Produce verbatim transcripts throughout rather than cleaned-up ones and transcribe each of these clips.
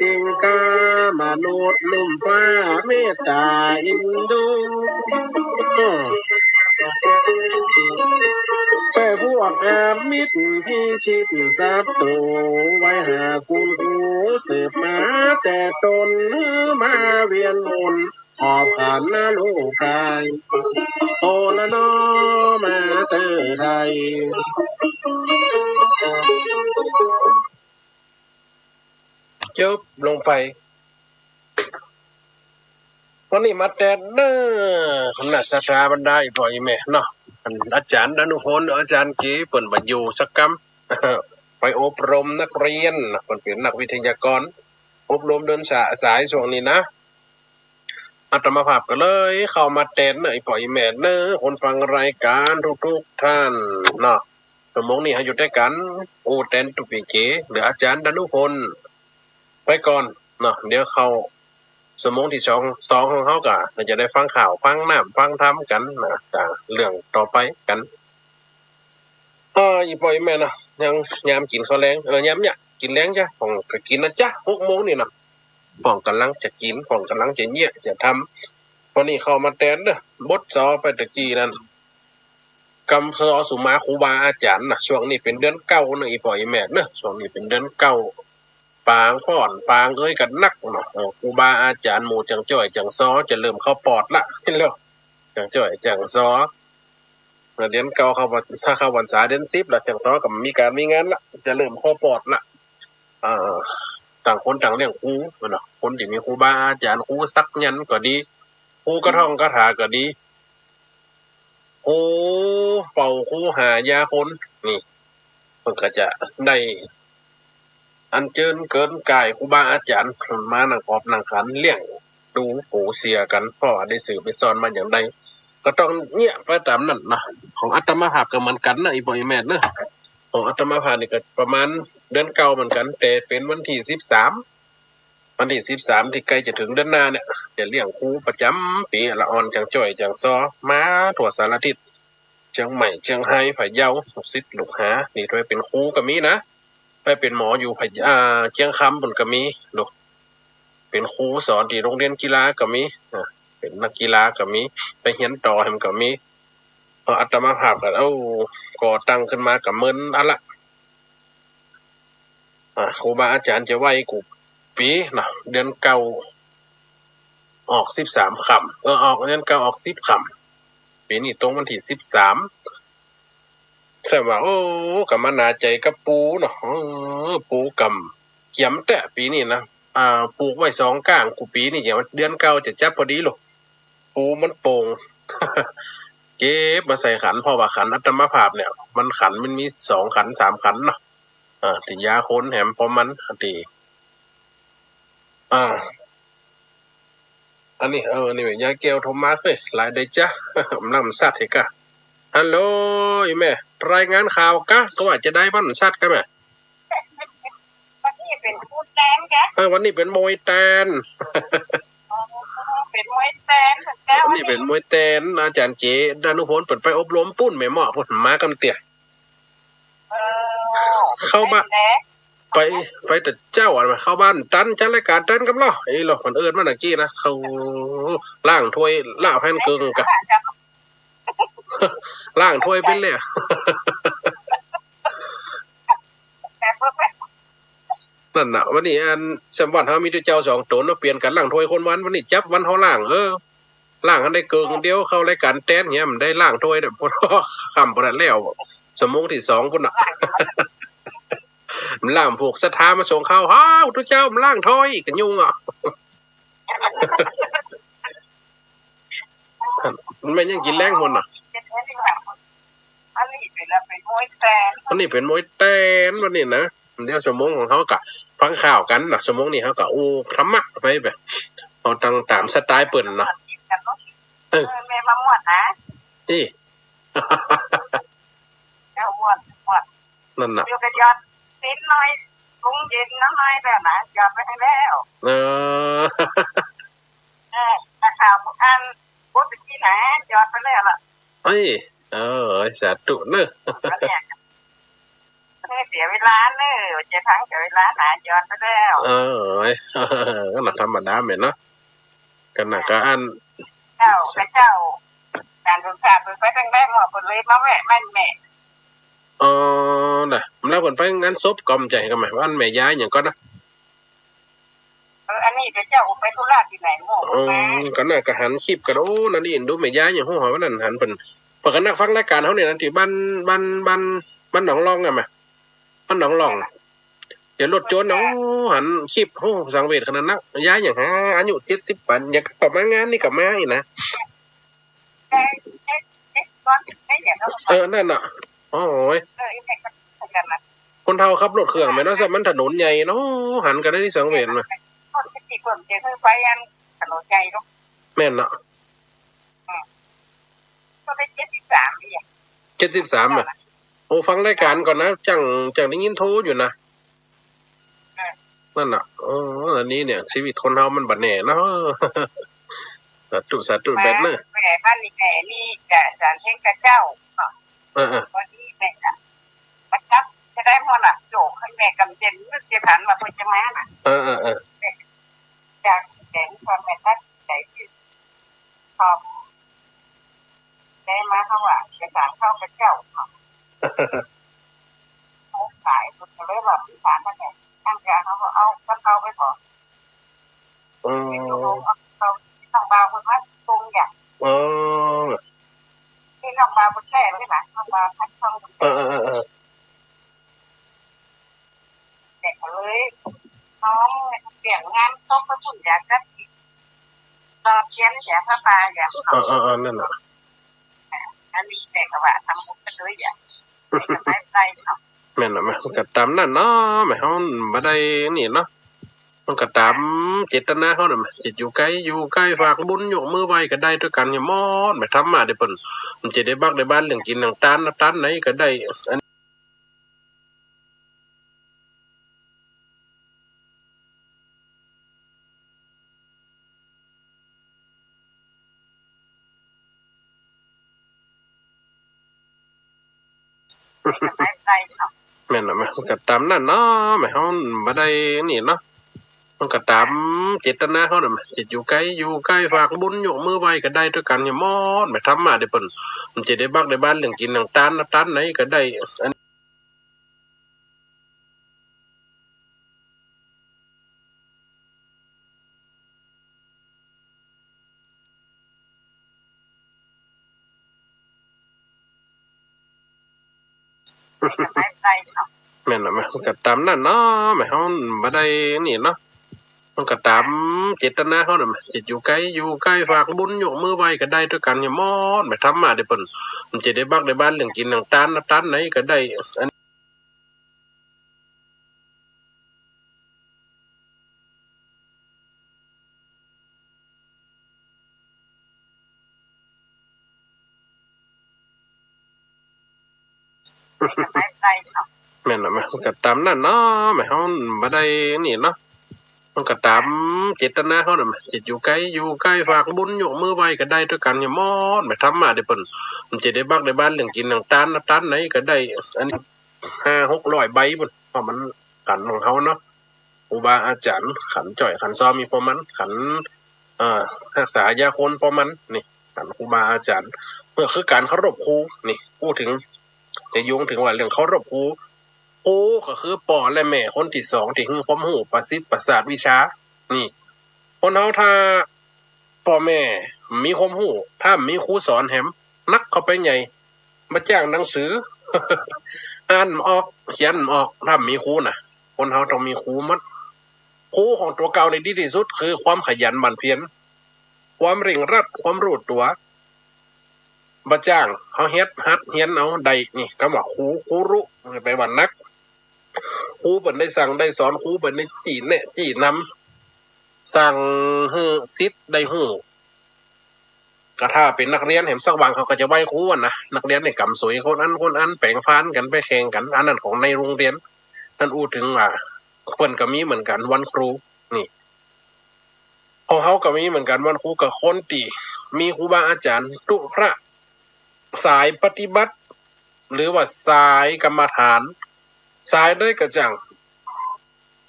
ติงกามนุษย์ลุ่มฟ้าเมตตาเอ็นดู แต่พวกอามิตรพิชิตศัตรู ไว้หาคุณครูสืบมาแต่ต้น มาเวียนวนขอบขันนโลกาย โตละนอมาเตอไทย จบลงไป วันนี้มาแตนเน้อ คณะศรัทธาบรรดาอี่ป้ออี่แม่เนาะ อันอาจ๋ารย์ดานุพล อาจ๋ารย์เก๋ เปิ้นบ่อยู่สักกำ ไปอบรมนักเรียนนะ เปิ้นเป๋นนักวิทยากร อบรมเดินสะ- สายช่วงนี้นะ อาตมาภาพก็เลยเข้ามาแตนเน้อ อี่ป้ออี่แม่เน้อ คนฟังรายก๋านทุกๆ ท่านเนาะ ชั่วโมงนี้เฮาอยู่ตวยกั๋น อู้แตนตุ๊ปีเก๋ หรืออาจ๋ารย์ดานุพล ไปก่อนเนาะ เดี๋ยวเข้าชั่วโมงตี้สอง สองของเฮาก็น่าจะได้ฟังข่าว ฟังน้ำ ฟังธรรมกั๋นนะ อ่า เรื่องต่อไปกั๋น เออ อี่ป้ออี่แม่เนาะ ยังยามกิ๋นข้าวแลง เออ ยามเยียะ กิ๋นแลงจ้ะ ป้องก็กิ๋นนะจ๊ะ หกโมงนี่เนาะ ป้องก่ำลังจะกิ๋น ป้องก่ำลังจะเยียะ จะทำ วันนี้เข้ามาแตนเน้อ บทสอไปตะกี้นั้น กำสอสุมาครูบาอาจ๋ารย์นะ ช่วงนี้เป๋นเดือนเก้าเน้อ อี่ป้ออี่แม่เน้อ ช่วงนี้เป๋นเดือนเก้า ปางฟ้อน ปางเอ้ยกั๋นนักเนาะ เออ ครูบาอาจ๋ารย์หมู่จั่งจ้อยจั่งซอ จะเริ่มเข้าปอดละ เห็นแล้ว จั่งจ้อยจั่งซอ เดือนเก้าเข้า ถ้าเข้าพรรษาเดือนสิบละ จั่งซอก็มีก๋านมีงานละ จะเริ่มเข้าปอดละ เอ่อ ต่างคนต่างเลี้ยงครูเนาะ คนตี้มีครูบาอาจ๋ารย์ ครูสักยันต์ก็ดี ครูกระท่องคาถาก็ดี ครูเป่า ครูหายาคน นี่ เปิ้นก็จะได้อัญเจิญเกินก่ายครูบาอาจ๋ารย์ มานั่งกอบนั่งขันเลี้ยงดูปูเสียกั๋น เพราะว่าได้สืบได้สานมาอย่างใด ก็ต้องเยียะไปต๋ามนั้นนะ ของอาตมาภาพก็เหมือนกั๋นนะ อี่ป้ออี่แม่เน้อ ของอาตมาภาพนี่ก็ประมาณเดือนเก้าเหมือนกั๋น แต่เป๋นวันตี้สิบสาม วันตี้สิบสามตี้ใก้จะเถิงเดือนหน้าเนี่ย จะเลี้ยงครูประจ๋ำปี๋ ละอ่อนจั่งจ้อยจั่งซอ มาทั่วสารทิศ เจียงใหม่ เจียงฮาย พะเยา ลูกศิษย์ลูกหา นี่ถ้าไปเป๋นครูก็มีนะ ไปเป๋นหมออยู่พะเยา อ่า เจียงคำปู๊นก็มี ลูก เป๋นครูสอนตี้โฮงเฮียนกีฬาก็มี อ่า เป๋นนักกีฬาก็มี ไปเฮียนต่อแหมก็มี เพราะอาตมาภาพก็ เอ้า ก่อตั้งขึ้นมาก็เมินอันละ อ่า ครูบาอาจ๋ารย์จะไหว้กู้ปี๋นะ เดือนเก้าออกสิบสามค่ำ เออ ออกเดือนเก้าออกสิบค่ำ ปี๋นี้ตรงวันตี้สิบสาม แสดงว่า โอ้ ก็มาหนาใจ๋กับปู่เนาะ เออ ปู่กำเกียมแต๊ปี๋นี้นะ อ่า ปลูกไว้สองก้าง กู้ปี๋นี้เดี๋ยวเดือนเก้าจะจับพอดีลูก ปูมันโป่ง เก็บมาใส่ขัน เพราะว่าขันอาตมาภาพเนี่ย มันขันมันมีสองขันสามขันเนาะ อ่า ตี้ยาคนแหมปอมันตี้ อ่า อันนี้ เออ นี่แม่นยายแก้วโทรมา เฮ้ย หลายใดจ๊ะ อำลังสัตย์ให้กะ ฮัลโหล อี่แม่ รายงานข่าวกะ ก็ว่าจะใด มันสัตย์กะแม่ วันนี้เป๋นมวยแตนกะ เออ วันนี้เป๋นมวยแตน อ๋อ เป๋นมวยแตนกะ วันนี้เป๋นมวยแตน อาจ๋ารย์เก๋ ดานุพล เปิ้นไปอบรมปู๊น แม่หม้อปู๊น มาก่ำเตี้ย เออ เข้าบ้าน ไป ไปแต่เจ๊าอะ เข้าบ้านตัน จัดรายก๋านตันก่ำลอ ไอ้ลอ มันเอิ้นมาตะกี้นะ เข้าล้างถ้วย ล้างแผ่นเกิ่งกะ ล้างถ้วยเป๋นแล้ว นั่นน่ะ วันนี้อันแซมวันเฮามีแต่เจ๊าสองต๋นเนาะ เปลี่ยนกั๋นล้างถ้วยคนวัน วันนี้จับวันเฮาล้าง เออ ล้างหั้นได้เกิ่งเดียว เข้ารายก๋านแตนเหีย มันได้ล้างถ้วยเนี่ย พอค่ำพอนั้นแล้ว ชั่วโมงตี้สองปู๊นน่ะ มันล้างพวกศรัทธามาส่งข้าว ฮ้าว ตุ๊เจ้า มันล้างถ้วย กะยุ่งอ่ะ มันแม่นยังกิ๋นแลงปู๊นน่ะ อันนี้เป๋น เป๋นมวยแตน อันนี้เป๋นมวยแตนวันนี้นะ เดี๋ยวชั่วโมงของเฮากะฟังข่าวกั๋นนะ ชั่วโมงนี้เฮากะอู้ธรรมะไปแบบ เอาต๋าม ต๋ามสไตล์เปิ้นนะ เออ เออ แม่มาม่วนนะ นี่ เจ้าม่วน ม่วน นั่นน่ะ เดี๋ยวก็หยอดติ๊นหน่อย ปรุงเย็นน้ำหน่อยแบบนั้น หยอดไปให้แล้ว เออ เออ แต่ข่าวของอัน พูดไปที่ไหน หยอดไปแล้วล่ะ เอ้ย เออ สาธุเนอะ อันเนี้ย เสียเวลาเน่อ จะทั้งเสียเวลาหนาจอนไปแล้ว เออ เออ ก็น่ะธรรมดาแม่เนาะ ก็น่ะก็อัน เจ้า ก็เจ้า ก๋านสนทนาเปิ้นไปตั้งแต่เมื่อ เปิ้นเลยมาแวะบ้านแม่ อ๋อ น่ะ แล้วเปิ้นไปงานศพก็บ่ใจ้ก็แม่ บ้านแม่ยายหยังก่อนะ เออ อันนี้ก็เจ้าไปธุระตี้ไหนหม้อ อืม มา ก็น่ะก็หันคลิปกัน โอ้ นั่นนี่ ดูแม่ยายหยังฮู้หาว่านั่นหันเปิ้น เปิ้นก็นั่งฟังรายก๋านเฮาเนี่ยนะ ตี้บ้าน บ้าน บ้าน บ้านหนองลองอะแม่ บ้านหนองลอง เดี๋ยวรถจน โอ้ หันคลิป โอ้ สังเวชขนาดนัก ยายหยังหา อายุเจ็ดสิบปาน อย่างก็มางานนี่ก็มาอีกนะ เออ นั่นน่ะ โอ้ย คนเฒ่าขับรถเครื่องแม่นเนาะ ซะมันถนนใหญ่เนาะ หันกันได้นี่สังเวชมา แม่นเนาะ ก็ได้เจ็ดสิบสามนี่ เจ็ดสิบสามอะ โอ้ ฟังรายก๋านก่อนนะ จั่ง จั่งได้ยินโทรอยู่นะ นั่นน่ะ เออ อันนี้เนี่ย ชีวิตคนเฮามันบ่แน่เนาะ สาธุ สาธุ แม่ แบดเนอะ แม่บ้านนี่ แม่นี่จะ จะเฮ็ดกับเจ้า เออ เออ วันนี้แม่จะ มาจับจะได้หม้อหลับโจกให้แม่กำเย็น นึกจะทันว่าเพิ่นจะมาน่ะ เออ เออ เออ แม่อยากแสดงความแม่ตัดใจที่ พอได้มาเขาว่าจะสานเข้ากับเจ้า เขาขาย ก็เลยว่ามีสานนั่นแหละ ตั้งใจเขาก็เอา ก็เอาไปก่อน อืม เอา เอา เอาบ่าวคนมาส่งอย่าง อืม นี่น้องบ่าวคนแรกเลยนะ น้องบ่าวพันทอง เออ เออ เออ เออ เด็กเลย น้องเปลี่ยนงานต้องไปบุญอยากจะ ตอบแทนเสียพระปาอย่าง เออ เออ เออ นั่นน่ะ อันนี้แต่ก็ว่าทำบุญไปเลยอย่าง ไม่สบายใจเนาะ แม่นน่ะ มันก็ต๋ามนั้นเนาะ แม่ เฮาบ่ได้นี่เนาะ มันก็ต๋ามเจตนาเฮาน่ะ แม่ จิตอยู่ไกล อยู่ใกล้ ฝากบุญ ยกมือไหว้ก็ได้ตวยกั๋นหมด แม่ ธรรมะเดี๋ยวเปิ้น มันจะได้บักได้บานเรื่องกิ๋นเรื่องตาน ตานไหนก็ได้ อัน แม่นน่ะ มันก็ต๋ามนั้นเนาะ แม่ เฮาบ่ได้นี่เนาะ มันก็ต๋ามเจตนาเฮาน่ะ แม่ จิตอยู่ไกล อยู่ใกล้ ฝากบุญ ยกมือไหว้ก็ได้ตวยกั๋นหมด แม่ ธรรมะเดี๋ยวเปิ้น มันจะได้บักได้บานเรื่องกิ๋นเรื่องตาน ตานไหนก็ได้ อัน แม่นน่ะ มันก็ต๋ามนั้นเนาะ แม่ เฮาบ่ได้นี่เนาะ มันก็ต๋ามเจตนาเฮาน่ะ แม่ จิตอยู่ไกล อยู่ใกล้ ฝากบุญ ยกมือไหว้ก็ได้ตวยกั๋นหมด แม่ ธรรมะเดี๋ยวเปิ้น มันจะได้บักได้บานเรื่องกิ๋นเรื่องตาน ตานไหนก็ได้ อัน แม่นน่ะ มันก็ต๋ามนั้นเนาะ แม่ เฮาบ่ได้นี่เนาะ มันก็ต๋ามเจตนาเฮาน่ะ แม่ จิตอยู่ไกล อยู่ใกล้ ฝากบุญ ยกมือไหว้ก็ได้ตวยกั๋นหมด แม่ ธรรมะเดี๋ยวเปิ้น มันจะได้บักได้บานเรื่องกิ๋นเรื่องตาน ตานไหนก็ได้ อัน ห้าหกร้อยใบปุ้น เพราะมันขันของเฮาเนาะ ครูบาอาจ๋ารย์ขันจ้อยขันซอมีป้อมัน ขัน เอ่อ ฮักษายาคนป้อมัน นี่ ขันครูบาอาจ๋ารย์ เปิ้นคือก๋านเคารพครู นี่ อู้เถิง จะโยงเถิงว่าเรื่องเคารพครู ครูก็คือป้อและแม่คนตี้สองตี้หื้อความฮู้ ประสิทธิ์ประสาทวิชา นี่ คนเฮาถ้าป้อแม่มีความฮู้ ถ้ามีครูสอนแหม นักเข้าไปใหญ่ บ่จ้างหนังสือ อ่านบ่ออก เขียนบ่ออก ถ้ามีครูน่ะ คนเฮาต้องมีครูหมด ครูของตั๋วเก่านี่ดีตี้สุด คือความขยันหมั่นเพียร ความเร่งรัด ความรู้ตั๋ว บ่จ้าง เฮาเฮ็ด หัด เฮียนเอาได้ นี่ กำว่าครู ครูรุ แปลว่านัก ครูเปิ้นได้สั่งได้สอน ครูเปิ้นได้จี้แนะจี้นำ สั่งหื้อศิษย์ได้ฮู้ ก็ถ้าเป๋นนักเรียนแหมสักวันเขาก็จะไหว้ครูอะนะ นักเรียนนี่ก๋ำสวยคนอั้นคนอั้น แป๋งฟานกั๋นไปแข่งกั๋น อันนั้นของในโฮงเฮียน นั่นอู้เถิงว่า เปิ้นก็มีเหมือนกั๋นวันครู นี่ ของเฮาก็มีเหมือนกั๋นวันครู กับคนตี้มีครูบาอาจ๋ารย์ ตุ๊พระ สายปฏิบัติ หรือว่าสายกรรมฐาน สายใดก็จ้าง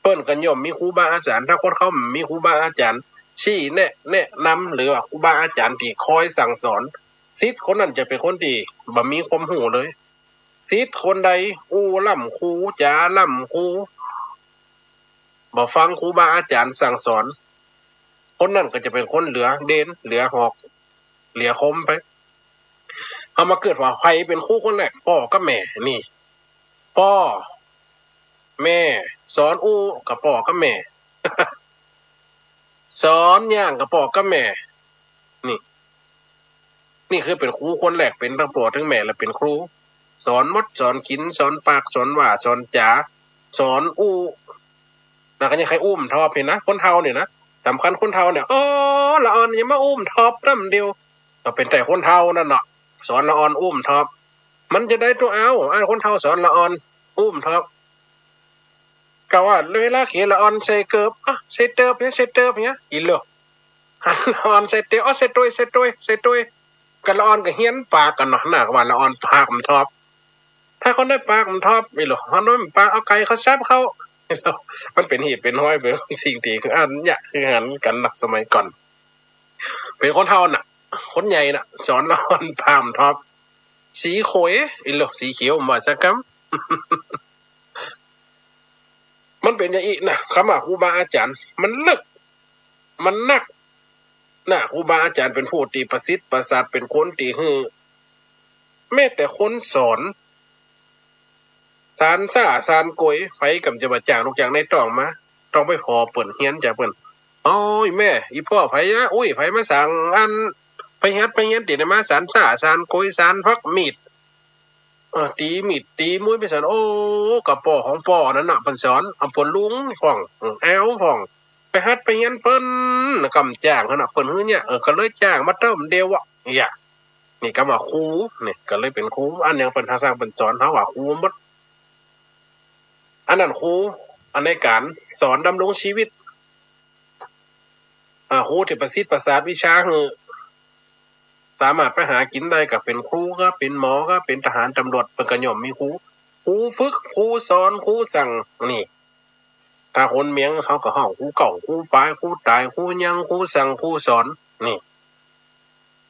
เปิ้นก็ย่อมมีครูบาอาจ๋ารย์ ถ้าคนเฮาบ่มีครูบาอาจ๋ารย์ ชี้แนะ แนะนำ หรือว่าครูบาอาจ๋ารย์ตี้คอยสั่งสอน ศิษย์คนนั้นจะเป๋นคนตี้บ่มีความฮู้เลย ศิษย์คนใดอู้ล้ำครู จ๋าล้ำครู บ่ฟังครูบาอาจ๋ารย์สั่งสอน คนนั้นก็จะเป๋นคนเหลือเด่น เหลือหอก เหลือคมไป เฮามาเกิดว่าใผเป๋นครูคนแรก ป้อกับแม่ นี่ ป้อ แม่ สอนอู้ก็ป้อกับแม่ สอนย่างก็ป้อกับแม่ นี่ นี่คือเป๋นครูคนแรก เป๋นตึงป้อตึงแม่ และเป๋นครู สอนหมด สอนกิ๋น สอนปาก สอนว่า สอนจ๋า สอนอู้ แล้วก็ยังใค่อู้บ่ถอบหั้นนะ คนเฒ่านี่นะ สำคัญคนเฒ่านี่ โอ้ ละอ่อนอย่ามาอู้บ่ถอบน้ำเดียว ก็เป๋นแต่คนเฒ่านั่นเนาะ สอนละอ่อนอู้บ่ถอบ มันจะใดตั๋ว เอ้า อันคนเฒ่าสอนละอ่อนอู้บ่ถอบ ก็ว่าเวลาเขละอ่อนใส่เกิบ อ่ะ ใส่เติบเหีย ใส่เติบเหีย อีหล่อ ละอ่อนใส่เตียว อ่ะ ใส่ตวย ใส่ตวย ใส่ตวย ก็ละอ่อนก็เฮี้ยนปากกั๋นเนาะ หากว่าละอ่อนปากบ่ถอบ ถ้าคนใดปากบ่ถอบ อีหล่อ คนใดปาก เอาไก่เข้าสับเข้า มันเป๋นเหตุเป๋นหอย เป๋นสิ่งตี้คืออันเนี้ยคือหันกั๋นนะ สมัยก่อน เป๋นคนเฒ่าน่ะ คนใหญ่น่ะ สอนละอ่อนปากบ่ถอบ สีโขย อีหล่อ สีเขียว บ่ว่าสักกำ มันเป๋นอย่างอี้นะ กำว่าครูบาอาจ๋ารย์ มันลึก มันนักนะ ครูบาอาจ๋ารย์เป๋นผู้ตี้ประสิทธิ์ประสาท เป๋นคนตี้หื้อ แม้แต่คนสอน สานซ่าสานโกย ใผก็บ่จะมาจ้างลูกจ้างนายต้องมา ต้องไปผ่อเปิ้น เฮียนจากเปิ้น โอ้ย แม่ อี่ป้อใผนะ อุ้ย ใผมาสั่ง อัน ไปหัดไปเฮียนตี้ใดมา สานซ่าสานโกย สานฟักมีด เออ ตี๋มีดตี๋มุ้ยไปสาน โอ้ ก็ป้อของป้อนั้นน่ะ เปิ้นสอน เอาป้อลุงพ่อง อืม แอวพ่อง ไปหัดไปเฮียนเปิ้น กำจ้างหั้นน่ะ เปิ้นหื้อเนี่ย เออ ก็เลยจ้างมาเติมเดียวอะ เนี่ย นี่กำว่าครู นี่ก็เลยเป๋นครู อันหยังเปิ้นหาสั่งเปิ้นสอน เฮาว่าครูหมด อันนั้นครู อันในก๋านสอนดำรงชีวิต อ่า ครูตี้ประสิทธิ์ประสาทวิชาหื้อ สามารถไปหากิ๋นได้ ก็เป๋นครู ก็เป๋นหมอ ก็เป๋นทหารตำรวจ เปิ้นก็ย่อมมีครู ครูฝึก ครูสอน ครูสั่ง นี่ ถ้าคนเมียงเขาก็ฮ้องครูเก๊า ครูป๋าย ครูต๋าย ครูยัง ครูสั่ง ครูสอน นี่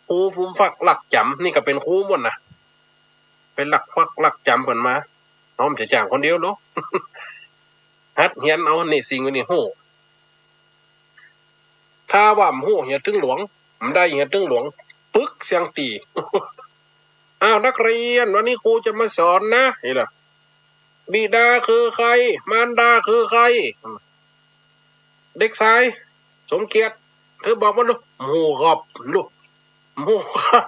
ครูฟูมฟักลักจ๋ำ นี่ก็เป๋นครูหมดนะ ไปลักฟักลักจ๋ำเปิ้นมา เฮาบ่จะจ้างคนเดียวหรอก หัดเฮียนเอา นี่สิ่งนี้ฮู้ ถ้าว่าบ่ฮู้เหียตึงหลวง บ่ได้เหียตึงหลวง ปึกเสียงตี๋ อ้าว นักเรียน วันนี้ครูจะมาสอนนะ นี่ล่ะ บิดาคือใคร มารดาคือใคร เด็กชายสมเกียรติ เธอบอกมาดู บ่ฮู้ครับ ดู บ่ฮู้ครับ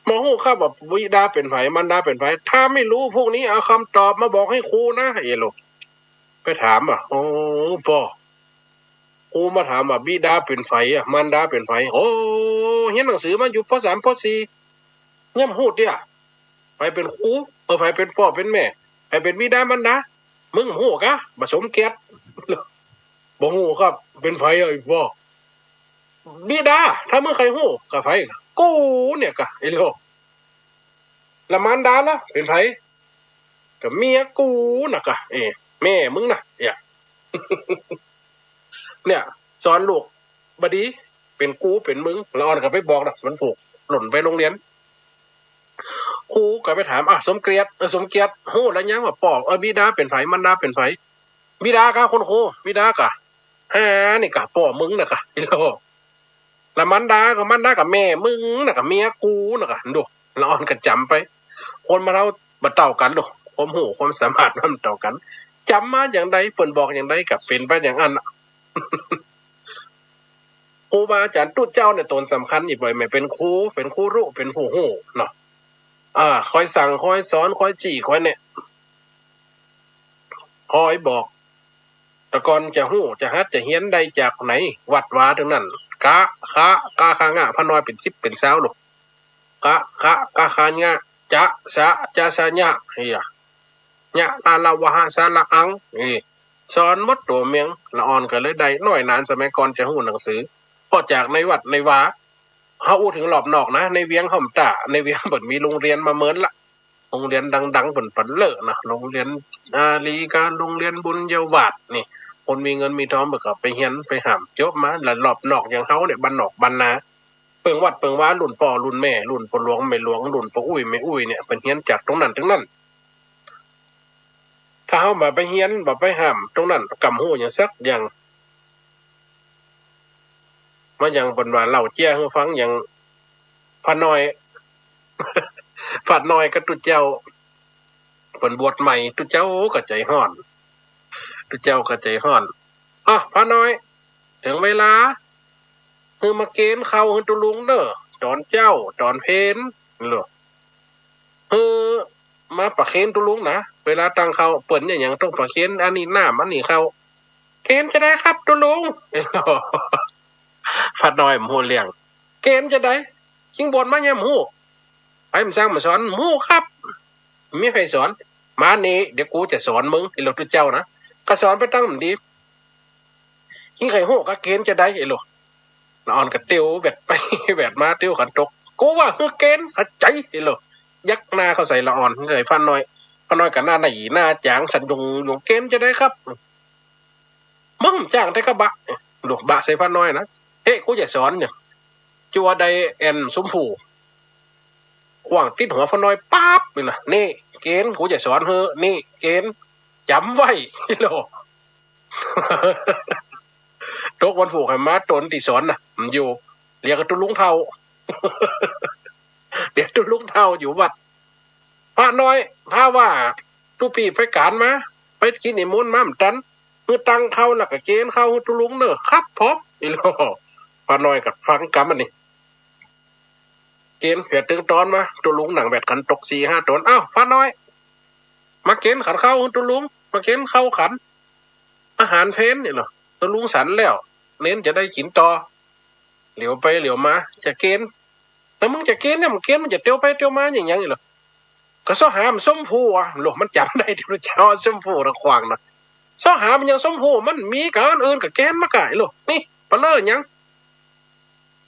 บ่ฮู้ครับ ว่าบิดาเป๋นใผ มารดาเป๋นใผ ถ้าไม่รู้พรุ่งนี้เอาคำตอบมาบอกให้ครูนะ เอโล ไปถามว่า โอ้ ป้อ ครูมาถามว่าบิดาเป๋นใผอะ มารดาเป๋นใผ โอ้ เฮียนหนังสือมาอยู่ ป.สาม ป.สี่ ยังบ่ฮู้เตื้อ ใผเป๋นครู เออ ใผเป๋นป้อเป๋นแม่ ใผเป๋นบิดามารดา มึงบ่ฮู้กา บ่าสมเกียรติ บ่ฮู้ครับ เป๋นใผอะ อีป้อ บิดา ถ้ามึงใค่ฮู้ ก็ใผ กูเนี่ยกา ไอ้โลก ละมารดาละ เป๋นใผ ก็เมียกูน่ะกา เอ้ แม่มึงน่ะ เนี่ย เนี่ย สอนลูกบ่ดี เป๋นกูเป๋นมึง ละอ่อนก็ไปบอกนะ มันถูก หล่นไปโฮงเฮียน ครูก็ไปถาม อ่ะ สมเกียรติ เออ สมเกียรติ ฮู้แล้วยังว่าป้อ เออ บิดาเป๋นใผ มารดาเป๋นใผ บิดากา คุณครู บิดากา หานี่กา ป้อมึงน่ะกา ไอ้โลก ละมารดาก็ มารดาก็แม่มึงน่ะกา เมียกูน่ะกา ดู ละอ่อนก็จ๋ำไป คนเฮาบ่เต้ากั๋นดอก ความฮู้ความสามารถมันบ่เต้ากั๋น จ๋ำมาอย่างใด เปิ้นบอกอย่างใดก็เป๋นไปอย่างอั้นน่ะ ครูบาอาจ๋ารย์ตุ๊เจ้าเนี่ย ต๋นสำคัญอีกบ่อย แม่นเป๋นครู เป๋นครูรู้ เป๋นผู้ฮู้เนาะ อ่า คอยสั่ง คอยสอน คอยจี้ คอยแนะ คอยบอก แต่ก่อนจะฮู้ จะหัด จะเฮียนได้จากไหน วัดวาตึงนั้น กะ คะ กะ คะ งะ พระน้อยเป๋นสิบเป๋นซาวลูก กะ คะ กะ คะ งะ จะ สะ จะ สะ ญะ เหีย ญะ ละ ละ วะ หะ สะ ละ อัง เอ้ สอนหมดตั๋วเมือง ละอ่อนก็เลยได้ น้อยหนาญสมัยก่อนจะฮู้หนังสือ เพราะจากในวัดในวา เฮาอู้เถิงรอบนอกนะ ในเวียงเฮาบ่ต้า ในเวียงเปิ้นมีโฮงเฮียนมาเมินละ รงเรียนดังๆ เปิ้นปะเล่อนะ โรงเรียนอารีย์กา โรงเรียนบุญญาวาสนี่ คนมีเงินมีตองเปิ้นก็ไปเฮียนไปฮ่ำ จบมาแล้วรอบนอกอย่างเฮาเนี่ย บ้านนอกบ้านนา เปิงวัดเปิงวา รุ่นป้อรุ่นแม่ รุ่นป้อหลวงแม่หลวง รุ่นป้ออุ๊ยแม่อุ๊ยเนี่ย เปิ้นเฮียนจากตรงนั้นตรงนั้น ถ้าเฮาบ่ไปเฮียน บ่ไปฮ่ำตรงนั้น กำฮู้หยังสักอย่าง เหมือนอย่างเปิ้นว่าเล่าเจียหื้อฟัง อย่างพระน้อย พระน้อยกับตุ๊เจ้า เปิ้นบวชใหม่ ตุ๊เจ้าก็ใจ๋ฮ้อน ตุ๊เจ้าก็ใจ๋ฮ้อน "อ้อ พระน้อย เถิงเวลาหื้อมาเกณฑ์ข้าวหื้อตุ๊ลุงเน่อ ต๋อนเจ๊า ต๋อนเพล หื้อมาประเคนตุ๊ลุงนะ เวลาตั้งข้าว เปิ้นเนี่ยยังต้องประเคน อันนี้น้ำ อันนี้ข้าว" "เกณฑ์จาใดครับตุ๊ลุง" พระน้อยบ่ฮู้เรื่อง "เกณฑ์จาใด ชิงบวชมายังบ่ฮู้ ใผบ่สั่งบ่สอน" "บ่ฮู้ครับ บ่มีใผสอน" "มานี่ เดี๋ยวกูจะสอนมึง" ไอ้หลวงตุ๊เจ้านะ ก็สอนไปตังมันดี "หิ้งใค่ฮู้กาเกณฑ์จาใด" ไอ้หลวง ละอ่อนก็เตียวแหวดไปแหวดมา เตียวขันตก "กูว่าหื้อเกณฑ์ เข้าใจ๋" ไอ้หลวง ยักหน้าเข้าใส่ละอ่อน ใส่พระน้อย พระน้อยก็หน้าหน้าหยีหน้าจ๋าง สั่นหยงหยง "เกณฑ์จาใดครับ" "มึงจ้างได้กะบะ" หลวงบะใส่พระน้อยนะ "เฮ้ กูจะสอนเนี่ย" จั่วได้แอ่นชมพู ขว้างติดหัวพระน้อยปั๊บนี่นะ "นี่เกณฑ์ กูจะสอนหื้อ นี่เกณฑ์ จ๋ำไว้" ไอ้หลวง ตกวันพูกหันมา ต๋นตี้สอนน่ะ บ่อยู่ เรียกตุ๊ลุงเฒ่า เดี๋ยวตุ๊ลุงเฒ่าอยู่วัด "พระน้อย ถ้าว่าตุ๊ปี้ไปก๋านมา ไปกินนิมนต์มาบ่ตัน หื้อตั้งข้าวแล้วก็เกณฑ์ข้าวหื้อตุ๊ลุงเน่อ" "ครับผม" ไอ้หลวง พระน้อยก็ฟังกำอันนี้ เกณฑ์แหวดตึงต๋อนมา ตุ๊ลุงนั่งแหวดขันตกสี่ห้าต๋น "อ้าว พระน้อย มาเกณฑ์ขันข้าวหื้อตุ๊ลุง มาเกณฑ์ข้าวขัน อาหารเพล" ไอ้หลวง ตุ๊ลุงสันแล้ว เณรจะได้กิ๋นต่อ เหลียวไปเหลียวมา "จะเกณฑ์ แล้วมึงจะเกณฑ์เนี่ย มึงเกณฑ์ มึงจะเตียวไปเตียวมาหยังหยัง" ไอ้หลวง "ก็เซาะหามันชมพู" อะ หลวง มันจ๋ำได้ตี้เจ้าชมพูตะขว้างนะ "เซาะหามันหยังชมพู มันมีกาอันอื่นก็เกณฑ์มากา" ไอ้หลวง "นี่ปะเล่อหยัง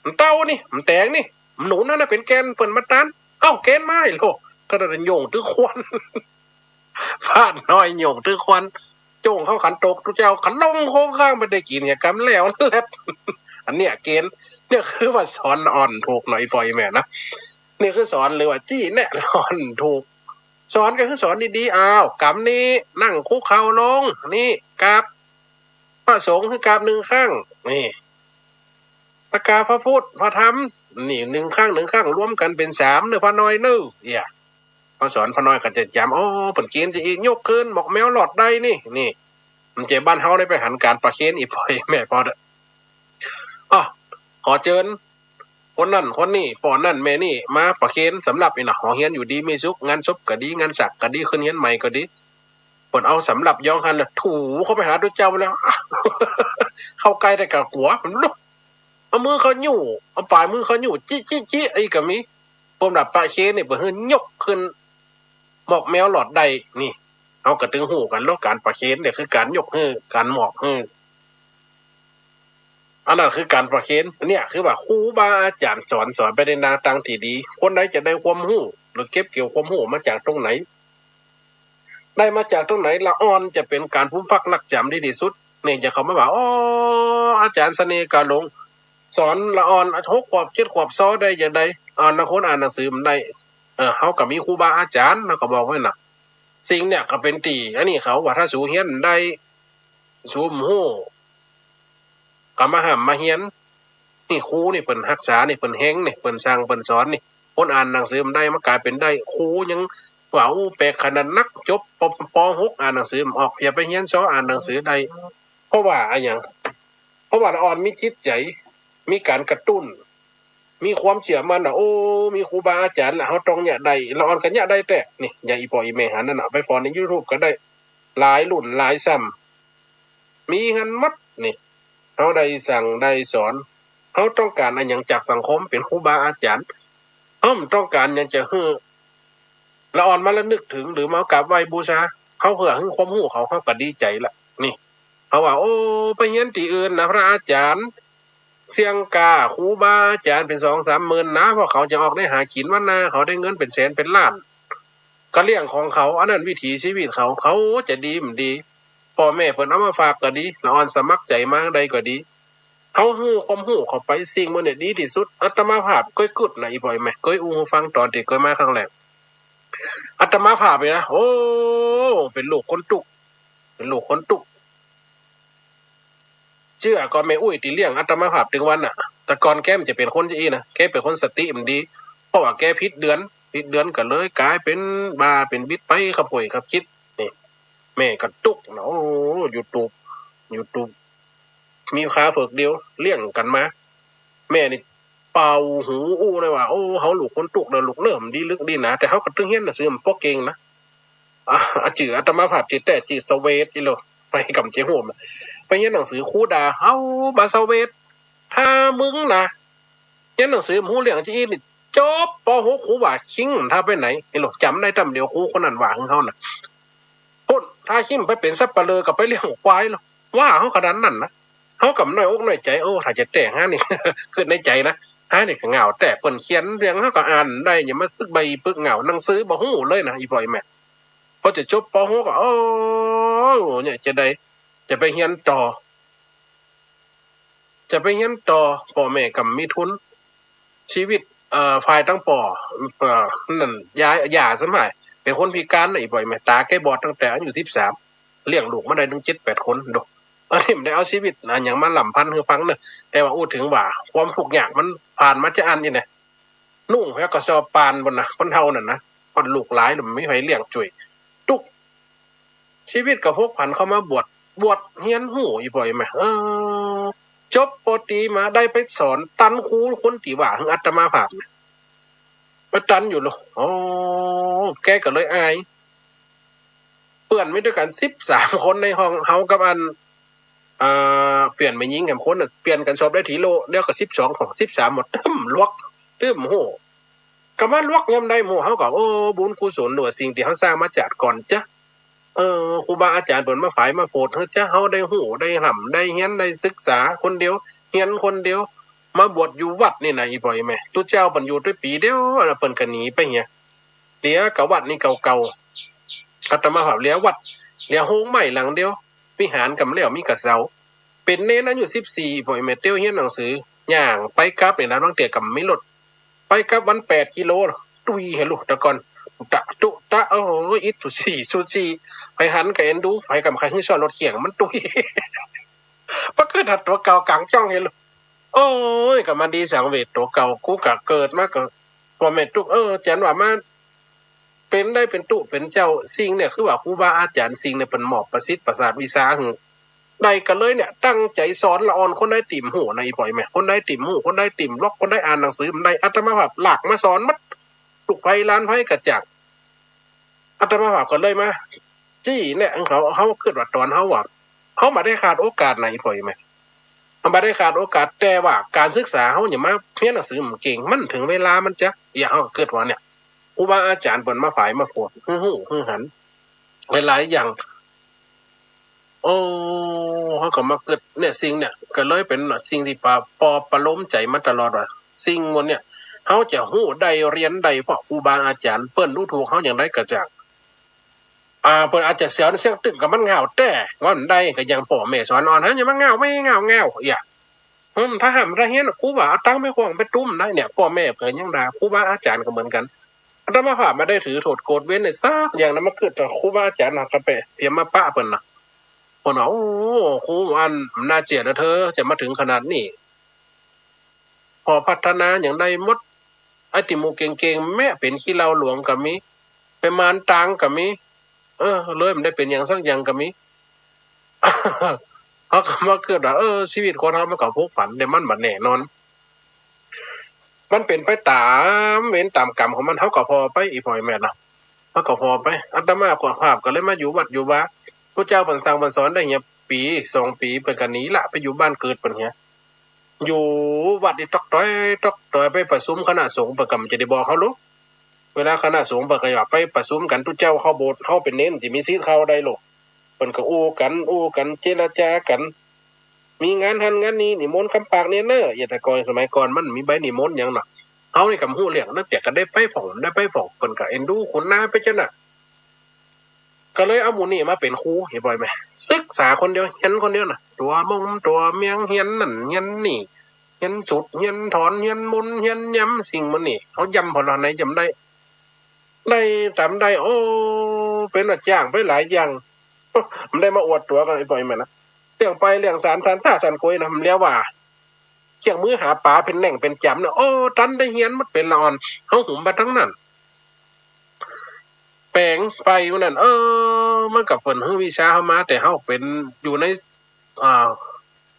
มันเต้านี่ มันแตงนี่ มันหนุนนั่นนะ เป๋นแก่นเปิ้นมาตาน เอ้า เกณฑ์มา" ไอ้หลวง ก็ได้โย่งตื้อควัน พระน้อยโย่งตื้อควัน โจ้งเข้าขันตก ตุ๊เจ้าขันลงโค้งข้าง บ่ได้กิ๋น เหียกำแล้วแหละ อันเนี้ยเกณฑ์ เนี่ยคือว่าสอนละอ่อนถูกหน่อย ป้อแม่นะ นี่คือสอนหรือว่าจี้แนะละอ่อนถูก สอนก็คือสอนดีๆ อ้าว กำนี้ นั่งคุกเข่าลง นี่กราบ พระสงฆ์คือกราบหนึ่งครั้ง นี่ พระกาพระพุทธพระธรรม นี่หนึ่งครั้ง หนึ่งครั้ง รวมกั๋นเป๋นสามเน่อ พระน้อยเน่อ เอี่ย พอสอนพระน้อยก็จะจ๋ำ อ๋อ เปิ้นเกณฑ์จาอี้ ยกขึ้น หมอกแมวหลอดได้นี่ นี่ มันจะบ้านเฮาได้ไปหันก๋านประเคนอีก ป้อแม่ พอเต๊อะ อ้อ ขอเจิญ คนนั้นคนนี้ ป้อนั้นแม่นี้ มาประเคนสำรับนี่นะ หอเฮียนอยู่ดีมีสุข งานศพก็ดี งานสักก็ดี ขึ้นเฮียนใหม่ก็ดี เปิ้นเอาสำรับยองหั้นน่ะ ถูเข้าไปหาตุ๊เจ้าแล้ว เข้าใก้ได้ก็กั๋ว มันลุก เอามือเข้ายู้ เอาป๋ายมือเข้ายู้ จิ จิ จิ อี้ก็มี เปิ้นว่าประเคนนี่ เปิ้นหื้อยกขึ้น หมอกแมวหลอดได้ นี่ เฮาก็ตึงฮู้กั๋นแล้ว ก๋านประเคนเนี่ยคือก๋านยกหื้อ ก๋านหมอกหื้อ อันนั้นคือก๋านประเคน เนี่ยคือว่าครูบาอาจ๋ารย์สอน สอนไปในแนวตางตี้ดี คนใดจะได้ความฮู้ หรือเก็บเกี่ยวความฮู้มาจากตรงไหน ได้มาจากตรงไหน ละอ่อนจะเป๋นก๋านฟูมฟักลักจ๋ำดีตี้สุด นี่จะเข้ามาว่า อ๋อ อาจ๋ารย์เสน่ห์กาหลง สอนละอ่อนหกขวบเจ็ดขวบ ซอได้จาใด อ่าน ลางคนอ่านหนังสือบ่ได้ เออ เฮาก็มีครูบาอาจ๋ารย์ เฮาก็บอกไว้น่ะ สิ่งเนี่ยก็เป๋นตี้ อันนี้เขาว่าถ้าสูเฮียนบ่ได้ สูบ่ฮู้ ก็มาฮ่ำมาเฮียน นี่ครูนี่เปิ้นฮักษานี่ เปิ้นเฮงนี่ เปิ้นสั่งเปิ้นสอนนี่ คนอ่านหนังสือบ่ได้ มากลายเป๋นได้ ครูยังว่า โอ้ แปลกขนาดนัก จบ ป ป.หก อ่านหนังสือบ่ออก อย่าไปเฮียนซออ่านหนังสือได้ เพราะว่าอะหยัง เพราะว่าละอ่อนมีจิตใจ๋ มีก๋านกระตุ้น มีความเจื้อมั่นว่า โอ้ มีครูบาอาจ๋ารย์แล้ว เฮาต้องเยียะได้ ละอ่อนก็เยียะได้แต๊ นี่ อย่างอี่ป้ออี่แม่หันนั่นน่ะ ไปฟ้อนในยูทูบก็ได้ หลายรุ่นหลายซ้ำ มีหั้นหมดนี่ เฮาได้สั่งได้สอน เฮาต้องก๋านอะหยังจากสังคม เป๋นครูบาอาจ๋ารย์ เฮาบ่ต้องก๋านหยังจะหื้อ ละอ่อนมารำลึกเถิง หรือมากราบไหว้บูชา เฮาเพื่อหื้อความฮู้เขา เฮาก็ดีใจ๋ละ นี่ เฮาว่า โอ้ ไปเฮียนตี้อื่นนะ พระอาจ๋ารย์เสี้ยงก้า ครูบาอาจ๋ารย์เป๋นสองสามหมื่นนะ เพราะเขาจะออกได้หากิ๋นวันนา เขาได้เงินเป๋นแสนเป๋นล้าน ก็เรื่องของเขา อันนั้นวิถีชีวิตเขา เขาจะดีบ่ดี ป้อแม่เปิ้นเอามาฝากก็ดี ละอ่อนสมัครใจ๋มาได้ก็ดี เฮาหื้อความฮู้เข้าไป สิ่งหมู่นี้ดีตี้สุด อาตมาภาพเกยกึ๊ดนะ อี่ป้ออี่แม่ เกยอู้หื้อฟังต๋อนตี้เกยมาครั้งแรก อาตมาภาพนี่นะ โอ้ เป๋นลูกคนตุ๊ก เป๋นลูกคนตุ๊ก เจื้อก่อแม่อุ๊ยตี้เลี้ยงอาตมาภาพตึงวันน่ะ แต่ก่อนแกบ่จะเป๋นคนจะอี้นะ แกเป๋นคนสติบ่ดี เพราะว่าแกผิดเดือน ผิดเดือนก็เลยก๋ายเป๋นบ้าเป๋นบิดไปกับห้วยกับจิต นี่ แม่ก็ตุ๊กนะ โอ้ ยูทูบ ยูทูบ มีขาเผิกเดียว เลี้ยงกั๋นมา แม่นี่เป่าหูอู้เลยว่า โอ้ เฮาลูกคนตุ๊กเน่อลูกเน่อ บ่ดีลึกดีหนา แต่เฮาก็ตึงเฮียนหนังสือบ่ปอเก่งนะ อ่ะ อ่ะ จื้ออาตมาภาพตี้แต๊ จื้อเสวต อี้โล ไปก่ำเจ๊โฮม ไปเฮียนหนังสือ ครูด่า เฮาบ่าเสวต ถ้ามึงนะ เฮียนหนังสือบ่ฮู้เรื่องจะอี้นี่ จบ ป.หก ครูว่าคิง ถ้าไปไหน อี้โล จ๋ำได้ต๋ำเดียว ครูคนนั้นว่าหื้อเฮาน่ะ ปุ้น ถ้าคิงไปเป๋นสัปเหร่อกับไปเลี้ยงควายโล ว่าเฮาขนาดนั้นนะ เฮาก็น้อยอกน้อยใจ๋ โอ้ ถ้าจะแต๊หานี่ กึ๊ดในใจ๋นะ หานี่ก็เหงาแต๊ เปิ้นเขียนเรื่องเฮาก็อ่านได้ อย่ามาปึกใบ้ปึกเหง้า หนังสือบ่ฮู้เลยนะ อี่ป้ออี่แม่ พอจะจบ ป.หก ก็ โอ้ เนี่ยจะได้ จะไปเฮียนต่อ จะไปเฮียนต่อ ป้อแม่ก็บ่มีทุน ชีวิต เอ่อ ฝ่ายตังป้อ เอ่อ นั่น หย่า หย่าซ้ำหาย เป๋นคนพิก๋านนะ อี่ป้ออี่แม่ ต๋าแกบอดตั้งแต่อายุสิบสาม เลี้ยงลูกมาได้ตึงเจ็ดแปดคน โด อันนี้บ่ได้เอาชีวิตอะหยังมาล่ำพันหื้อฟังเน่อ แต่ว่าอู้เถิงว่าความทุกข์ยากมันผ่านมาจาอั้นอี้แหละ นุ่งแผวกระสอบป่านปู้นนะ คนเฒ่านั่นนะ ฮอดลูกหลายแล้วบ่มีใผเลี้ยงจ้วย ตุ๊ก ชีวิตก็พกผันเข้ามาบวช บวชเฮียนฮู้ อี่ป้ออี่แม่ เออ จบ ป.ตรี มาได้ไปสอนตันครูคนตี้ว่าหื้ออาตมาภาพนะ ไปตันอยู่โล โอ้ แกก็เลยอาย เปื้อนมีด้วยกั๋นสิบสามคนในห้อง เฮากับอัน เอ่อ เปื้อนแม่ญิงแหมคนน่ะ เปลี่ยนกั๋นสอบได้ตี้โล แล้วก็สิบสอง สิบสามหมด ตึ้มลวก ตึ้มฮู้ ก็มาลวกยามใดหมู่เฮาก็ โอ้ บุญกุศลหรือว่าสิ่งตี้เฮาสร้างมาจาติก่อนจ๊ะ เออ ครูบาอาจ๋ารย์เปิ้นมาฝายมาโผดหื้อจ๊ะ เฮาได้ฮู้ ได้ฮ่ำ ได้เฮียน ได้ศึกษาคนเดียว เฮียนคนเดียว มาบวชอยู่วัดนี่นะ อี่ป้ออี่แม่ ตุ๊เจ้าเปิ้นอยู่ได้ปี๋เดียว แล้วเปิ้นก็หนีไปเหีย เหลือก็วัดนี่เก่าๆ อาตมาภาพเหลือวัด เหลือโฮงไม้หลังเดียว วิหารก็บ่แล้ว มีก็เสา เป๋นเณรอายุสิบสี่ ป้ออี่แม่ เตียวเฮียนหนังสือ ย่างไปกลับนี่นะ ลางเตื้อก็บ่มีรถ ไปกลับวันแปดกิโล ตุ้ยหื้อลูก แต่ก่อน ตะ ตุ๊ ตะ โอ้โห อิดสูสี สูสี ใผหันก็เอ็นดู ใผก็บ่ใค่หื้อซ้อนรถเคียง มันตุ้ย ปะกึ๊ดหัดตั๋วเก่าก๋างจ้องหื้อลูก โอ้ย ก็มาดีสังเวชตั๋วเก่า กูก็เกิดมาก็ ป้อแม่ตุ๊ก เออ อาจ๋ารย์ว่ามา เป๋นได้เป๋นตุ๊เป๋นเจ้า สิ่งเนี่ยคือว่าครูบาอาจ๋ารย์สิ่งเนี่ยเปิ้นมอบประสิทธิ์ประสาทวิชาหื้อ ได้ก็เลยเนี่ย ตั้งใจ๋สอนละอ่อน คนใดติ่มฮู้นะ อี่ป้ออี่แม่ คนใดติ่มฮู้ คนใดติ่มลวก คนใดอ่านหนังสือบ่ได้ อาตมาภาพลากมาสอนหมด ลูกใผหลานใผก็จัก อาตมาภาพก็เลยมา จี้แนะหื้อเขา เฮากึ๊ดว่าต๋อนเฮาอะ เฮาบ่ได้ขาดโอกาสนะ อี่ป้ออี่แม่ เฮาบ่ได้ขาดโอกาส แต่ว่าก๋านศึกษาเฮาเนี่ยมาเฮียนหนังสือบ่เก่ง มันเถิงเวลามันจะ เอี้ย เฮาก็กึ๊ดว่าเนี่ย ครูบาอาจ๋ารย์เปิ้นมาฝายมาโผดหื้อฮู้หื้อหัน หลายๆ อย่าง โอ้ เฮาก็มากึ๊ดเนี่ย สิ่งเนี่ยก็เลยเป๋นสิ่งตี้ปลอบประโลมใจ๋มาตลอดว่า สิ่งหมู่เนี่ย เฮาจะฮู้ได้เฮียนได้เพราะครูบาอาจ๋ารย์ เปิ้นดูถูกเฮาอย่างใดก็จ้าง อ่า เปิ้นอาจจะเสียวเสี้ยงตึ๊ก ก็มันเหง้าแต๊ ว่าบ่ได้ ก็อย่างป้อแม่สอนอ่อน เฮาอย่ามาเหง้า ไม่เหง้า เหง้า เอี้ย อืม ถ้าห้ามถ้าเฮียน ครูว่าเอาตังค์ไปขว้างไปตุ้มได้เนี่ย ป้อแม่เปิ้นยังด่า ครูบาอาจ๋ารย์ก็เหมือนกั๋น อาตมาภาพบ่ได้ถือโต้ษโกรธเวรในสักอย่างนะ มากึ๊ดว่าครูบาอาจ๋ารย์นะ ก็ไปเตรียมมาปะเปิ้นนะ เปิ้นว่า โอ้ ครูอันน่าเจียดนะเธอ จะมาเถิงขนาดนี้ พอพัฒนาอย่างใดหมด ไอ้ตี้หมู่เก่งๆ แม้เป๋นขี้เหล้าหลวงก็มี ไปมานตางก็มี เออ เลยบ่ได้เป๋นหยังสักอย่างก็มี เฮาก็มากึ๊ดว่า เออ ชีวิตคนเฮามันก็ผกผัน แต่มันบ่แน่นอน มันเป๋นไปต๋ามเวรต๋ามกรรมของมัน เฮาก็ผ่อไป อี่ป้ออี่แม่เนาะ เฮาก็ผ่อไป อาตมาภาพก็เลยมาอยู่วัดอยู่วา ตุ๊เจ้าเปิ้นสั่งเปิ้นสอนได้เหียปี๋สองปี๋ เปิ้นก็หนีละ ไปอยู่บ้านเกิดเปิ้นเหีย อยู่วัดนี่ต๊อกต๊อยต๊อกต๊อย ไปประชุมคณะสงฆ์ เปิ้นก็บ่จะได้บอกเฮาโล เวลาคณะสงฆ์เปิ้นก็อยากไปประชุมกั๋น ตุ๊เจ้าเข้าโบสถ์ เฮาเป๋นเณรจะมีสิทธิ์เข้าได้โล เปิ้นก็อู้กั๋น อู้กั๋น เจรจากั๋น มีงานหั้นงานนี้ นิมนต์กำปากเณรเน่อ อย่างแต่ก่อน สมัยก่อนมันบ่มีใบนิมนต์หยังเนาะ เฮานี่ก็บ่ฮู้เรื่อง เปิ้นเปียกก็ได้ไปฟ้อง ได้ไปฟ้อง เปิ้นก็เอ็นดูขุนนาไปจั่งนั้น ก็เลยเอาหมู่นี่มาเป๋นครู เห็นบ่แม่ ศึกษาคนเดียว เฮียนคนเดียวน่ะ ตั๋วมงตั๋วเมียง เฮียนนั่นเฮียนนี่ เฮียนสูตร เฮียนถอน เฮียนมนต์ เฮียนยำ สิ่งหมู่นี้ เฮาย่ำผ่อนไหนย่ำได้ ได้ต๋ามได้ โอ้ เป๋นว่าจ้างไปหลายอย่าง โอ้ บ่ได้มาอวดตั๋วกั๋น ไอ้ป้อยแม่นะ เรื่องไปเรื่องสาน สานซ่าสานกวยนะ มันเรียกว่า เครื่องมือหาป๋าเป๋นแหน่งเป๋นจ๋ำเนี่ย โอ้ ตันได้เฮียนหมดเป๋นละอ่อน เฮาหุมไปตังนั้น แป๋งไปวันนั้น เออ มันก็เปิ้นหื้อวิชาเฮามา แต่เฮาเป๋นอยู่ใน อ่า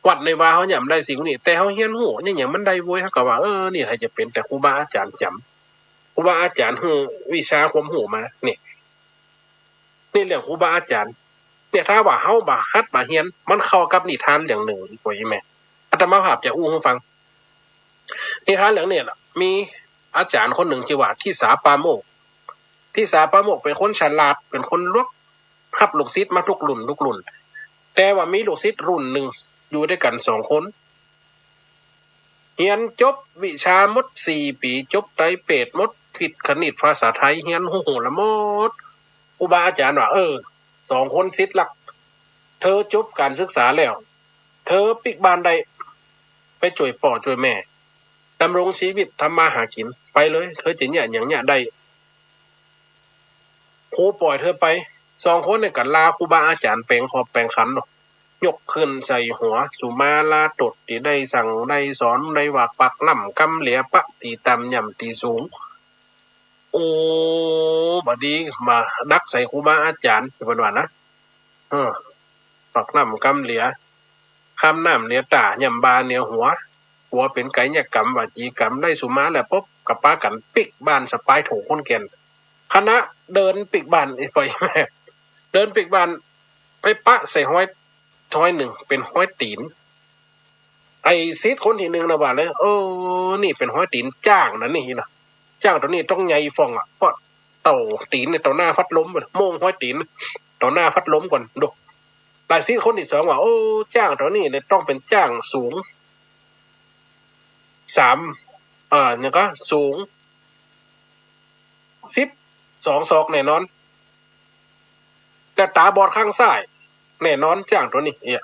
วัดในวาเฮาย่ำได้สิ่งนี้ แต่เฮาเฮียนฮู้ ยังหยังมันได้โว้ย เฮาก็ว่า เออ นี่ใผจะเป๋น แต่ครูบาอาจ๋ารย์จ๋ำ ครูบาอาจ๋ารย์หื้อวิชาความฮู้มา นี่ นี่เรื่องครูบาอาจ๋ารย์ เนี่ย ถ้าว่าเฮาบ่หัดบ่เฮียน มันเข้ากับนิทานเรื่องนึ่ง อีกว่าอีแม่ อาตมาภาพจะอู้หื้อฟัง นิทานเรื่องนี้น่ะ มีอาจ๋ารย์คนนึ่งจื้อว่าทิสาปาโมกข์ ทิสาปาโมกข์เป๋นคนฉลาด เป๋นคนหลวก ฮับลูกศิษย์มากู้รุ่นกู้รุ่น แต่ว่ามีลูกศิษย์รุ่นนึ่ง อยู่ตวยกั๋นสองคน เฮียนจบวิชาหมดสี่ปี๋ จบไตรเปรตหมด วิทย์คณิตภาษาไทย เฮียนฮู้ฮู้ละหมด ครูบาอาจ๋ารย์ว่า เออ สองคนศิษย์หลัก เธอจบก๋านศึกษาแล้ว เธอปิ๊กบ้านได้ ไปจ้วยป้อจ้วยแม่ ดำรงชีวิตทำมาหากิ๋น ไปเลย เธอจะเยียะหยังเยียะได้ ครูป่อยเธอไป สองคนเนี่ยก็ลาครูบาอาจ๋ารย์แป๋งขอบแป๋งขันเนาะ ยกขึ้นใส่หัว สุมาลาตดตี้ได้สั่งได้สอน ได้ว่าปากน้ำกำเหลีย ปะตี้ต่ำย่ำตี้สูง โอ้ บ่ดี มาดักใส่ครูบาอาจ๋ารย์ เปิ้นว่านะ เออ ปากน้ำกำเหลีย คำน้ำเหนือต้า ย่ำบ่าเหนือหัว กั๋วเป๋นก๋ายกรรม วจีกรรม ได้สุมาแล้วปุ๊บ ก็ปากั๋นปิ๊กบ้านสะปายโถ่งคนแก่น คณะเดินปิ๊กบ้าน ไอ้ป้อยแม่ เดินปิ๊กบ้าน ไปปะใส่ฮอย ฮอยนึ่ง เป๋นฮอยตี๋น ไอ้ศิษย์คนตี้นึ่งน่ะว่าเลย เออ นี่เป๋นฮอยตี๋นจ๊างนะนี่นะ จ๊างตั๋วนี้ต้องใหญ่ฝ่องอะ เพราะเต้าตี๋นเนี่ยเต้าหน้าพัดลม โม่งฮอยตี๋น เต้าหน้าพัดลมก่อน ดู ไอ้ศิษย์คนตี้สองว่า โอ้ จ๊างตั๋วนี้เนี่ยต้องเป๋นจ๊างสูง สาม เอ่อ หยังก็ สูง สิบสองศอกแน่นอน แต่ต๋าบอดข้างซ้าย แน่นอน จ๊างตั๋วนี้ เนี่ย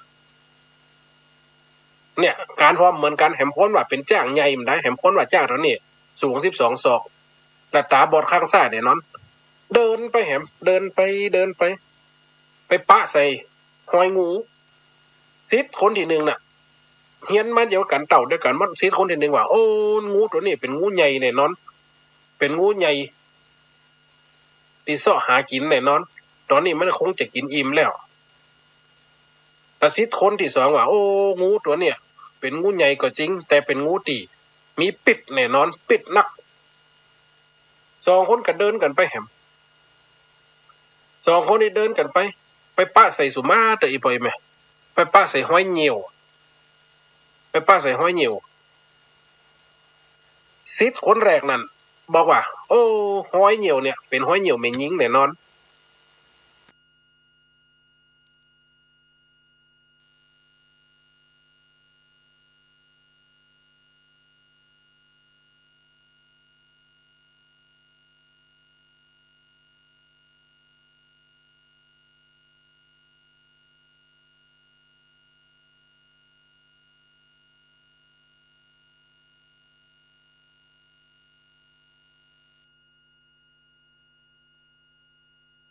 เนี่ย ก๋านฮ้อมเหมือนกั๋น แหมคนว่าเป๋นจ๊างใหญ่บ่ได้ แหมคนว่าจ๊างตั๋วนี้ สูงสิบสองศอก และต๋าบอดข้างซ้ายแน่นอน เดินไปแหม เดินไป เดินไป ไปปะใส่ฮอยงู ศิษย์คนตี้นึ่งน่ะ เฮียนมาเดียวกั๋น เต้าเดียวกั๋นหมด ศิษย์คนตี้นึ่งว่า โอ้ งูตั๋วนี้เป๋นงูใหญ่แน่นอน เป๋นงูใหญ่ ตี้เซาะหากิ๋นแน่นอน ต๋อนนี้มันคงจะกิ๋นอิ่มแล้ว แต่ศิษย์คนตี้สองว่า โอ้ งูตั๋วเนี่ย เป๋นงูใหญ่ก็จริง แต่เป๋นงูตี้มีปิ๊ษแน่นอน ปิ๊ษนัก สองคนก็เดินกั๋นไปแหม สองคนนี้เดินกั๋นไป ไปปะใส่สุมาเต๊อะ อีป้อยแม่ ไปปะใส่ฮอยเหยี่ยว ไปปะใส่ฮอยเหยี่ยว ศิษย์คนแรกนั้นบอกว่า โอ้ ฮอยเหยี่ยวเนี่ย เป๋นฮอยเหยี่ยวแม่ญิงแน่นอน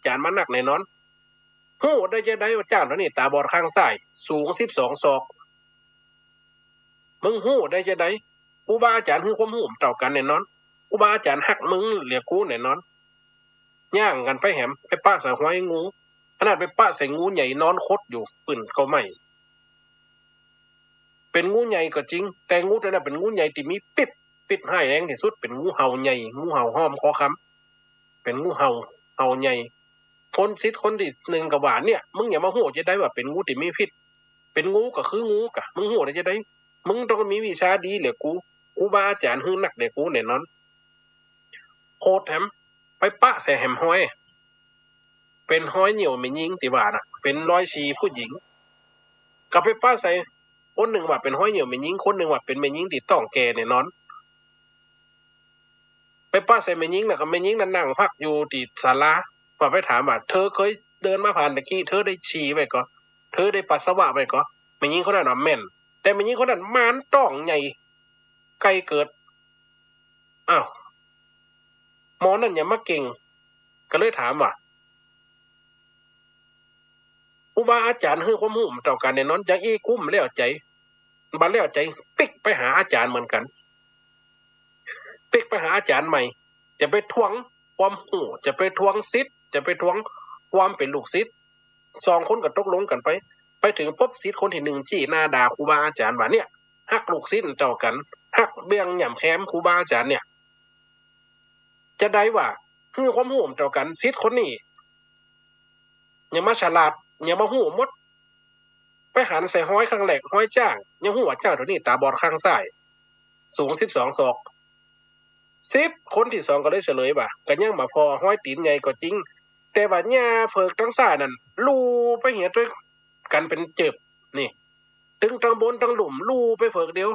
จ๋ารย์มานักแน่นอน ฮู้ได้จาใดว่าจ๊างตั๋วนี้ต๋าบอดข้างซ้าย สูงสิบสองศอก มึงฮู้ได้จาใด ครูบาอาจ๋ารย์หื้อความฮู้บ่เต้ากั๋นแน่นอน ครูบาอาจ๋ารย์ฮักมึงเหลือกูแน่นอน ย่างกั๋นไปแหม ไปปะใส่ฮอยงู ขนาดไปปะใส่งูใหญ่นอนขดอยู่ปื้นกอไม้ เป๋นงูใหญ่ก็จริง แต่งูตั๋วนั้นเป๋นงูใหญ่ตี้มีปิ๊ษ ปิ๊ษฮ้ายแรงตี้สุด เป๋นงูเห่าใหญ่ งูเห่าฮ้อมคอคำ เป๋นงูเห่า เห่าใหญ่ คนศิษย์คนตี้นึ่งก็ว่า เนี่ย มึงจะมาฮู้จาใดว่าเป๋นงูตี้มีปิ๊ษ เป๋นงูก็คืองูกะ มึงฮู้ได้จาใด มึงต้องมีวิชาดีเหลือกู ครูบาอาจ๋ารย์หื้อนักเหลือกูแน่นอน โขดแหม ไปปะใส่แหมฮอย เป๋นฮอยเหยี่ยวแม่ญิงตี้ว่าน่ะ เป๋นรอยฉี่ผู้หญิง ก็ไปปะใส่ คนนึ่งว่าเป๋นฮอยเหยี่ยวแม่ญิง คนนึ่งว่าเป๋นแม่ญิงตี้ต้องแก่แน่นอน ไปปะใส่แม่ญิงน่ะ ก็แม่ญิงน่ะนั่งพักอยู่ตี้ศาลา ว่าไปถามว่า "เธอเคยเดินมาผ่านตะกี้ เธอได้ฉี่ไว้ก่อ เธอได้ปัสสาวะไว้ก่อ" แม่ญิงคนนั้นว่า "แม่น" แต่แม่ญิงคนนั้นหมานต๊องใหญ่ ใก่เกิด อ้าว หมอนั่นหยังมาเก่ง ก็เลยถามว่า ครูบาอาจ๋ารย์หื้อความฮู้บ่เต้ากั๋นแน่นอน อย่างอี้กู้บ่แล้วใจ๋ บ่แล้วใจ๋ ปิ๊กไปหาอาจ๋ารย์เหมือนกั๋น ปิ๊กไปหาอาจ๋ารย์ใหม่ จะไปทวงความฮู้ จะไปทวงศิษย์ จะไปทวงความเป๋นลูกศิษย์ สองคนก็ตกลงกั๋นไป ไปเถิงปุ๊บ ศิษย์คนตี้นึ่ง ซี้หน้าด่าครูบาอาจ๋ารย์ว่า "เนี่ย ฮักลูกศิษย์บ่เต้ากั๋น ฮักเบิ่งหย่ำแคมครูบาอาจ๋ารย์เนี่ย จะใดว่า หื้อความฮู้บ่เต้ากั๋น ศิษย์คนนี้ หยังมาฉลาด หยังมาฮู้หมด ไปหันใส่ฮอยข้างแรก ฮอยจ๊าง หยังฮู้ว่าจ๊างตั๋วนี้ต๋าบอดข้างซ้าย สูงสิบสองศอก" ศิษย์คนตี้สองก็เลยเสลยว่า "ก็ยังบ่ผ่อ ฮอยตี๋นใหญ่ก็จริง แต่ว่าหญ้าเผิกตังซ้ายนั่น ลู่ไปเหียตวยกั๋นเป๋นเจิบ นี่ ตึงตังบนตังลุ่ม ลู่ไปเผิกเดียว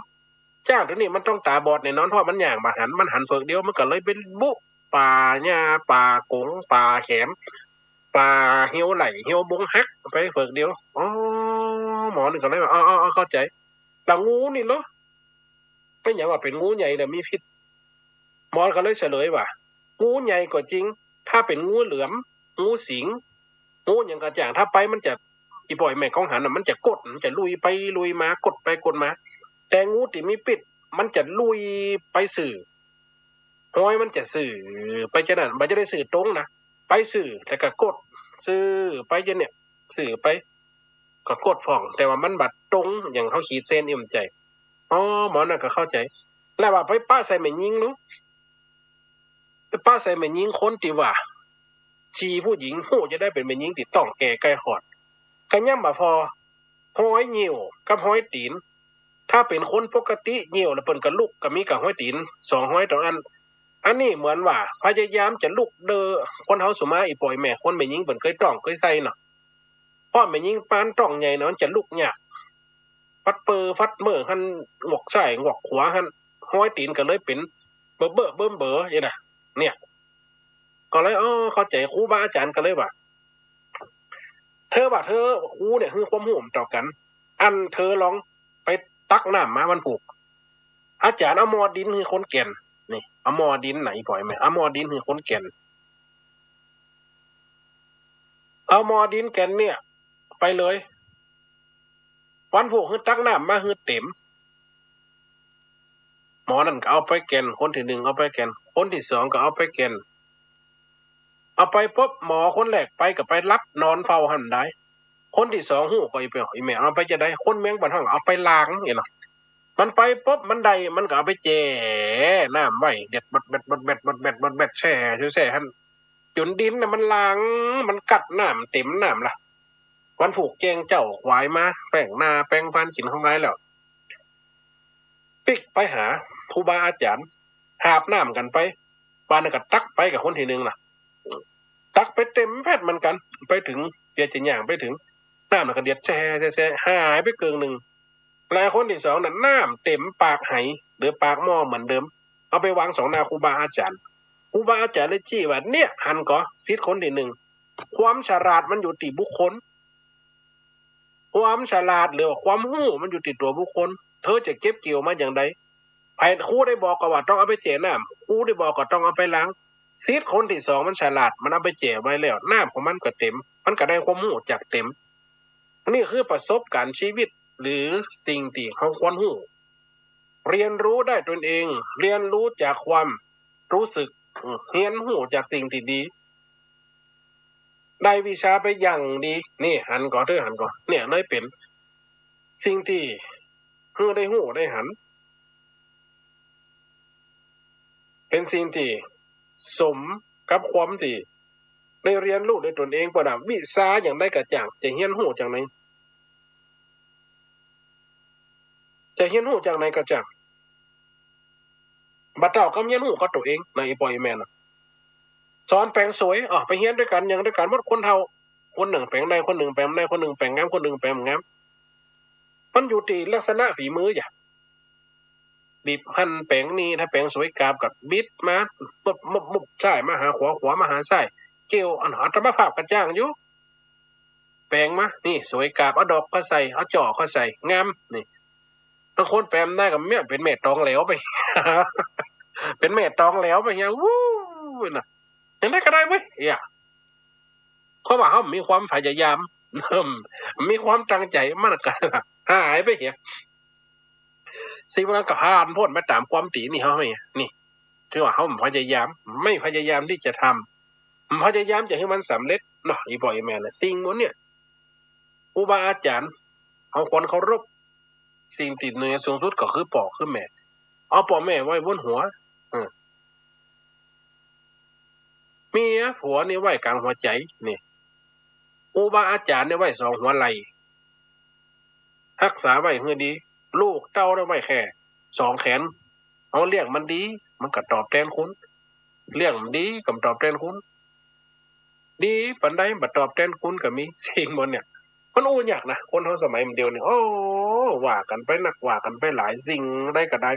จ๊างตั๋วนี้มันต้องต๋าบอดแน่นอน เพราะมันย่างบ่หัน มันหันเผิกเดียว มันก็เลยไปบุ ป่าหญ้า ป่ากง ป่าแขม ป่าเหี่ยวไหล่ เหี่ยวบงหักไปเผิกเดียว" อ๋อ หมอนี่ก็เลยว่า "อ๋อ อ๋อ อ๋อ เข้าใจ๋" แล้วงูนี่เนาะ เป๋นหยังว่าเป๋นงูใหญ่แล้วมีพิษ หมอก็เลยเสลยว่า งูใหญ่ก็จริง ถ้าเป๋นงูเหลือม งูสิงห์ งูหยังก็จ้าง ถ้าไปมันจะ อี่ป้ออี่แม่ของหันน่ะ มันจะกด มันจะลุยไปลุยมา กดไปกดมา แต่งูตี้มีพิษ มันจะลุยไปซื่อ ฮอยมันจะซื่อไปจะนั้น บ่จะได้ซื่อตรงนะ ไปซื่อ แล้วก็กด ซื่อไปจะเนี่ย ซื่อไป ก็กดพ่อง แต่ว่ามันบ่ตรง อย่างเฮาขีดเส้น อี้บ่ใจ้ อ๋อ หมอนั่นก็เข้าใจ๋ แล้วว่าไปปะใส่แม่ญิงเนาะ ไปปะใส่แม่ญิงคนตี้ว่า ชีผู้หญิง ฮู้จะได้เป๋นแม่ญิงตี้ต๊องแก่ใก้คลอด ก็ยังบ่ผ่อ ฮอยเยี่ยวกับฮอยตี๋น ถ้าเป๋นคนปกติเยี่ยวแล้วเปิ้นก็ลุก ก็มีก้าฮอยตี๋น สองฮอยต๋องอั้น อันนี้เหมือนว่าพยายามจะลุกเด้อ คนเฮาสุมา อี่ป้ออี่แม่ คนแม่ญิงเปิ้นเกยต๊องเกยใส่เนาะ เพราะแม่ญิงปานต๊องใหญ่น่ะ มันจะลุกยาก ฟัดเปอฟัดเม่อหั้น งวกซ้ายงวกขวาหั้น ฮอยตี๋นก็เลยเป๋นเบ้อเบ้อเบิ่มเบ้อนี่นะ เนี่ย ก็เลย เออ เข้าใจ๋ ครูบาอาจ๋ารย์ก็เลยว่า เธอว่าเธอ ครูเนี่ย หื้อความฮู้บ่เต้ากั๋น อันเธอลองไปตักน้ำมาวันพูก อาจ๋ารย์เอาหม้อดินหื้อคนแก่น นี่ เอาหม้อดินไหนปล่อยไหม เอาหม้อดินหื้อคนแก่น เอาหม้อดินแก่นเนี่ย ไปเลย วันพูกหื้อตักน้ำมาหื้อเต๋ม หมอนั่นก็เอาไปแก่น คนตี้นึ่งเอาไปแก่น คนตี้สองก็เอาไปแก่น เอาไปปุ๊บ หมอคนแรกไปก็ไปหลับนอนเฝ้าหั้นได้ คนตี้สองฮู้ก็อี่ป้ออี่แม่ เอาไปจะได้ คนเมืองบ้านฮ้องเอาไปล้างเนี่ยเนาะ มันไปปุ๊บ มันได้ มันก็เอาไปแจ่น้ำไว้ เด็ดบดแบด บดแบด บดแบด บดแบด แช่ แช่หั้น จ๋นดินน่ะมันล้าง มันกัดน้ำเต๋มน้ำละ วันพูกแจ้งเจ๊าขวายมา แป้งหน้าแป้งฟันกิ๋นเข้าไงแล้ว ปิ๊กไปหาครูบาอาจ๋ารย์ หาบน้ำกั๋นไป วันนั้นก็ตักไปกับคนตี้นึ่งน่ะ ตักไปเต๋มแฟดเหมือนกั๋น ไปเถิง เปียจะย่างไปเถิง น้ำน่ะก็เด็ดแช่ แช่ แช่ หายไปเกิ่งนึ่ง แล้วคนตี้สองน่ะ น้ำเต๋มปากไห หรือปากหม้อเหมือนเดิม เอาไปวางส่องหน้าครูบาอาจ๋ารย์ ครูบาอาจ๋ารย์เลยจี้ว่า เนี่ย หันก่อ ศิษย์คนตี้นึ่ง ความฉลาดมันอยู่ตี้บุคคล ความฉลาดหรือว่าความฮู้มันอยู่ตี้ตั๋วบุคคล เธอจะเก็บเกี่ยวมาอย่างใด ใผ ครูได้บอกก่อว่าต้องเอาไปแจ่น้ำ ครูได้บอกก่อต้องเอาไปล้าง ศิษย์คนตี้สองมันฉลาด มันเอาไปแจ่ไว้แล้ว น้ำของมันก็เต๋ม มันก็ได้ความฮู้จากเต๋ม นี่คือประสบการณ์ชีวิต หรือสิ่งตี้เฮาควรฮู้ เรียนรู้ได้ตนเอง เรียนรู้จากความรู้สึก อืม เฮียนฮู้จากสิ่งตี้ดี ได้วิชาไปอย่างดี นี่ หันก่อ เธอหันก่อ เนี่ย เลยเป๋นสิ่งตี้หื้อได้ฮู้ได้หัน เป๋นสิ่งตี้สมกับความตี้ได้เฮียนฮู้ด้วยตนเอง เปิ้นว่าวิชาอย่างใดก็จ้าง จะเฮียนฮู้จากไหน จะเฮียนฮู้จากไหนก็จ้าง บ่เต้ากับเฮียนฮู้กับตั๋วเองนะ อี่ป้ออี่แม่น่ะ สอนแป๋งสวย อ้อ ไปเฮียนด้วยกั๋น หยังด้วยกั๋นหมด คนเฒ่า คนนึ่งแป๋งได้ คนนึ่งแป๋งได้ คนนึ่งแป๋งงาม คนนึ่งแป๋งบ่งาม มันอยู่ตี้ลักษณะฝีมืออย่า บีบหันแป๋งนี่ ถ้าแป๋งสวยกาบก็บิดมา มุบ มุบ มุบ ซ้ายมาหาขวา ขวามาหาซ้าย เกี่ยว อัน อาตมาภาพก็จ้างอยู่ แป๋งมา นี่ สวยกาบ เอาดอกก็ใส่ เอาจ้อก็ใส่ งาม นี่ บางคนแป๋งได้ก็เมี้ย เป๋นแม่ตองแหลวไป เป๋นแม่ตองแหลวไปเหีย อู้ น่ะ จังใดก็ได้เว้ย เหีย เพราะว่าเฮามีความพยายาม มีความตั้งใจ๋ มันก็หายไปเหีย สิ่งเหล่านั้นก็ผ่านป๊นไปต๋ามความตี๋นี่เฮา นี่ ถือว่าเฮาพยายาม ไม่พยายามที่จะทำ พยายามจะหื้อมันสำเร็จเนาะ อี่ป้ออี่แม่นะ สิ่งเหล่าเนี้ย ครูบาอาจ๋ารย์ เฮาควรเคารพ สิ่งตี้เหนือสูงสุดก็คือป้อคือแม่ เอาป้อแม่ไว้บนหัว เออ เมียผัวนี่ไว้ก๋างหัวใจ๋ นี่ ครูบาอาจ๋ารย์นี่ไว้สองหัวไหล่ ฮักษาไว้หื้อดี ลูกเต้านี่ไว้แค่สองแขน เฮาเลี้ยงมันดี มันก็ตอบแตนคุณ เลี้ยงมันดีก็ตอบแตนคุณ ดีปานใดบ่ตอบแตนคุณก็มี สิ่งเหล่าเนี้ย มันอู้ยากนะ คนเฮาสมัยเดี๋ยวนี้ โอ้ ว่ากั๋นไปนัก ว่ากั๋นไปหลาย สิ่งใดก็ได้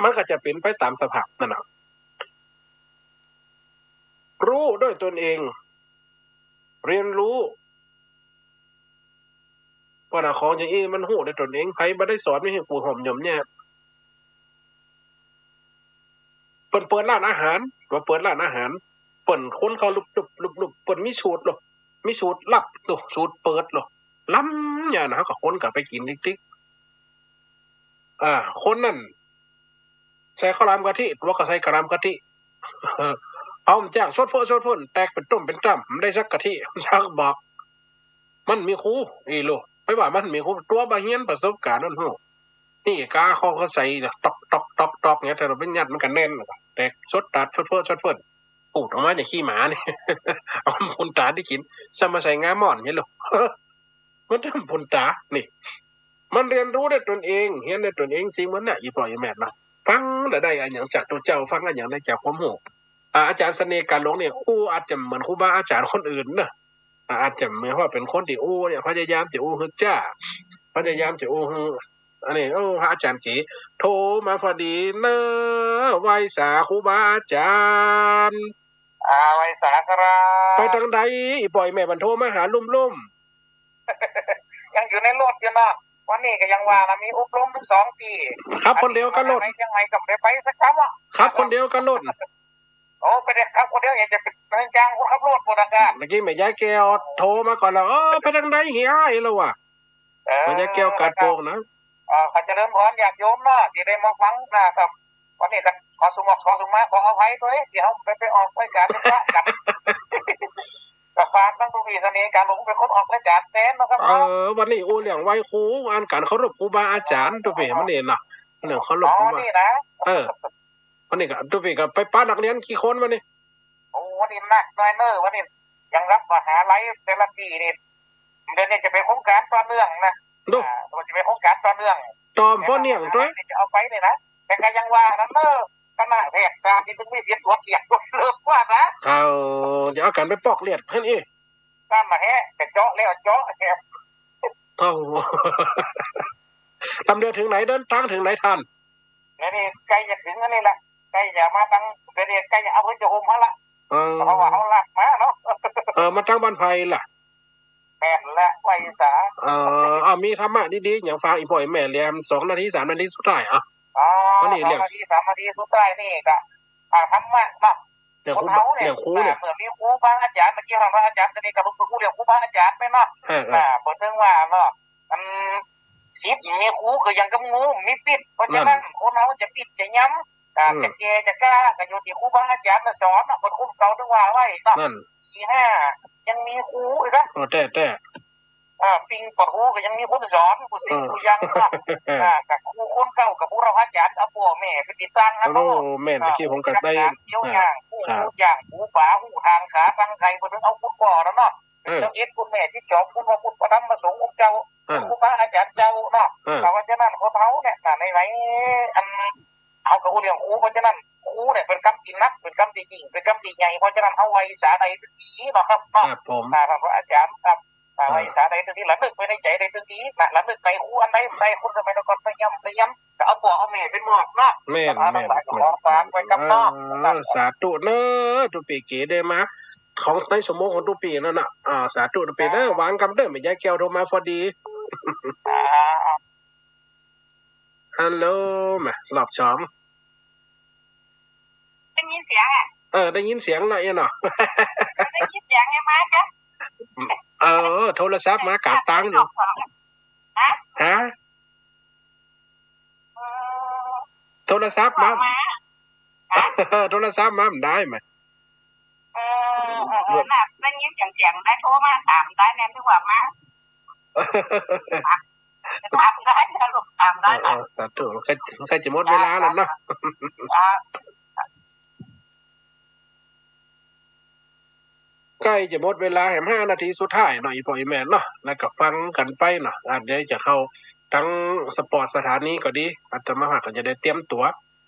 มันก็จะเป๋นไปต๋ามสภาพนั่นน่ะ ฮู้ด้วยตนเอง เฮียนฮู้ เปิ้นเอาของอย่างอี้มันฮู้ด้วยตนเอง ใผบ่ได้สอน บ่หื้อกู้ฮ่มย่อมแย้ม เปิ้นเปิดร้านอาหาร เปิ้นเปิดร้านอาหาร เปิ้นค้นเข้าลุบๆๆ เปิ้นมีสูตรโลด มีสูตรลับโลด สูตรเปิดโลด ล้ำยานะ เฮาก็คนก็ไปกิ๋นติ๊กๆ อ่า คนนั้นใส่ข้าวหลามกะทิ ตั๋วก็ใส่ข้าวหลามกะทิ เฮาบ่จ้าง สดเฟ้อ สดเฟ้อ แตกเป๋นตุ้มเป๋นต้ำ บ่ได้สักกะทิ สักบอก มันมีครู อี้ลูก ไปว่ามันมีครู ตั๋วบ่เฮียนประสบการณ์มันฮู้ นี่กาเขาก็ใส่นะ ต๊อกต๊อกต๊อกต๊อกเนี่ย ถ้าเฮาไปยัดมันก็แน่น แตกสดตัด สดเฟ้อ สดเฟ้อ ปูดออกมาอย่างขี้หมานี่ เอาปุนต๋าได้กิ๋น ซ้ำมาใส่งาม่อนเนี่ยลูก มันทำปุนต๋า นี่ มันเฮียนฮู้ด้วยตนเอง เฮียนด้วยตนเอง สิ่งเหล่าเนี้ย อี่ป้ออี่แม่นะ ฟังแล้วได้อะหยังจากตุ๊เจ้า ฟังอะหยังได้จากความฮู้ อ่า อาจ๋ารย์เสน่ห์กาหลงเนี่ย อู้อาจจะเหมือนครูบาอาจ๋ารย์คนอื่นเนอะ อ่า อาจจะเหมือนว่าเป๋นคนตี้อู้เนี่ย พยายามจะอู้หื้อจ้า พยายามจะอู้หื้อ อันนี้ โอ้ พระอาจ๋ารย์เก๋โทรมาพอดีเนอะ ไหว้สาครูบาอาจ๋ารย์ อ่า ไหว้สาครับ ไปตางใด อี่ป้ออี่แม่มันโทรมาหาลุ่มๆ ยังอยู่ในรถอยู่เนาะ วันนี้ก็ยังว่านะ มีอบรมตึงสองตี้ ขับคนเดียวกับรถ ไปเจียงใหม่ก็บ่ได้ไปสักกำอะ ขับคนเดียวกับรถ โอ้ ไปได้ขับคนเดียว ยังจะไปจ้างคนขับรถบ่ได้กะ เมื่อกี้แม่ยายแก้วโทรมาก่อนแล้ว เออ ไปตางใดเหีย ไอ้ละวะ เออ แม่ยายแก้วกาดโป่งนะ เออ ขอเจริญพรญาติโยมเนาะ ตี้ได้มาฟังนะครับ วันนี้ก็ขอสุมอกขอสุมา ขออภัยตวย ตี้เฮาไป ไปออกรายก๋านพระกั๋น ก็ฝากตังตุ๊ปี้เสน่ห์กาหลงเป๋นคนออกรายก๋านแตนนะครับ เออ วันนี้อู้เรื่องไหว้ครู อันก๋านเคารพครูบาอาจ๋ารย์ ตุ๊ปี้มันนี่นะ เรื่องเคารพครูบา อ๋อ นี่นะ เออ วันนี้ก็ตุ๊ปี้ก็ไปปะนักเฮียนกี่คนวันนี้ โอ้ วันนี้หนักหน่อยเนอะ วันนี้ยังรับมหาลัยแต่ละตี้นี่ เดี๋ยวนี้จะเป๋นโครงก๋านต่อเนื่องนะ ดู อ่า มันจะเป๋นโครงก๋านต่อเนื่อง ต่อเป๋นเนียงตวย จะเอาไปนี่นะ แต่ก็ยังว่านั่นเนอะ คณะแพทยศาสตร์นี่ตึงมีเสียงตรวจเลือดตรวจเลือดว่านะ เขาจะเอากั๋นไปปอกเลือดหั้นอี้ นั่นน่ะแฮะ จะเจาะแล้วเจาะแฮะ เอ้า ลำเดียวเถิงไหน เดินตางเถิงไหนท่าน นี่ นี่ใก้จะเถิงอันนี้ละ ใก้จะมาตาง เดี๋ยวนี้ใก้จะเอาเปิ้นจะโฮมหั้นละ เออ เพราะว่าเฮาลักมาเนาะ เออ มาตางบ้านไผ่ล่ะ แม่นละ ไหว้สา เออ เอา มีธรรมะดีๆ หยังฝากอี่ป้ออี่แม่แหม สองนาทีสามนาทีสุดท้าย อ่ะ อ๋อ วันนี้เรื่อง สองนาทีสามนาทีสุดท้ายนี่ก็ อ่า ธรรมะเนาะ เรื่องครู คนเฮาเนี่ย เรื่องครูเนี่ย อ่า เมื่อมีครูบาอาจ๋ารย์ เมื่อกี้ฟังพระอาจ๋ารย์เสน่ห์กาหลงเปิ้นอู้เรื่องครูบาอาจ๋ารย์ไปเนาะ เออ เออ อ่า เปิ้นเถิงว่าเนาะ มัน ศิษย์มีครูก็อย่างกับงูมีปิ๊ษ เพราะฉะนั้น นั่น คนเฮาจะปิ๊ษจะยำ อ่า อืม จะแก่จะกล้า ก็อยู่ตี้ครูบาอาจ๋ารย์มาสอนเนาะ เปิ้นคนเก่าเถิงว่าไว้เนาะ นั่น สี่ห้า ยังมีครูอีกนะ เออ แต๊ๆ อ่า ปิงปะฮูก็ยังมีคนสอน กูสิ เออ กูยังเนาะ อ่า กับครูคนเก่า กับครูบาอาจ๋ารย์ เอาป้อแม่ไปติดตั้งหั้นเนาะ โอ้ แม่น อ่า ตะกี้ผมก็ได้ ฮู้จักก๋านเกี่ยว อ่า ย่าง ฮู้ ครับ ฮู้ย่าง ฮู้ป๋า ฮู้ตางขาตางไข่ เปิ้นเอาขุดบ่อนั่นเนาะ เออ สิบเอ็ด คุณแม่ สิบสอง คุณพ่อ คุณพระธรรมพระสงฆ์องค์เจ้า เออ คุณครูบาอาจ๋ารย์เจ้าเนาะ เออ เพราะฉะนั้นคนเฮาเนี่ยนะ ใน ใน อัน เฮาก็อู้เรื่องครู เพราะฉะนั้นครูเนี่ยเป๋นกำตี้หนัก เป๋นกำตี้ยิ่ง เป๋นกำตี้ใหญ่ เพราะฉะนั้นเฮาไหว้สาใดเป๋นตี้เนาะครับเนาะ ครับผม อ่า ครับ พระอาจ๋ารย์ครับ อ่า อ่า ว่าอีสาได้ตึงนี้ ระลึกไว้ในใจ๋ได้ตึงนี้นะ ระลึกได้ อู้ อันใดบ่ได้ คนสมัยตะก่อนไปย่ำไปย่ำ ก็เอาป้อเอาแม่ไปมอบเนาะ แม่น แล้วก็ แม่น เอาหลานก็ แม่น ขอฝากไว้กับน้อง เออ นะ สาธุเน้อ ตุ๊ปี้เก๋ได้มา ของในชั่วโมงของตุ๊ปี้นั่นน่ะ อ่า สาธุตุ๊ปี้เน้อ อ่า วางกำเด้อ แม่ยายแก้วโทรมาพอดี อ่า ฮัลโหล มารอบสอง ได้ยินเสียงอะ เออ ได้ยินเสียงแล้วเนาะ ได้ยินเสียงไงมาจ๊ะ เออ โทรศัพท์มากลางตางอยู่ ฮะ ฮะ เออ โทรศัพท์มา บอกมา ฮะ โทรศัพท์มาบ่ได้ไหม เออ เออ เออ น่ะ ได้ยินเสียง เสียงได้ โทรมาถามได้แน่ นึกว่ามา ถามได้นะลูก ถามได้นะ เออ เออ สาธุ ใก้ ใก้จะหมดเวลาแล้วเนาะ จ้า ใก้จะหมดเวลาแหม ห้านาทีสุดท้ายเนาะ อี่ป้ออี่แม่เนาะ แล้วก็ฟังกั๋นไปเนาะ อ่ะ เดี๋ยวจะเข้าตังสปอตสถานีก็ดี อาตมาภาพก็จะได้เตรียมตั๋ว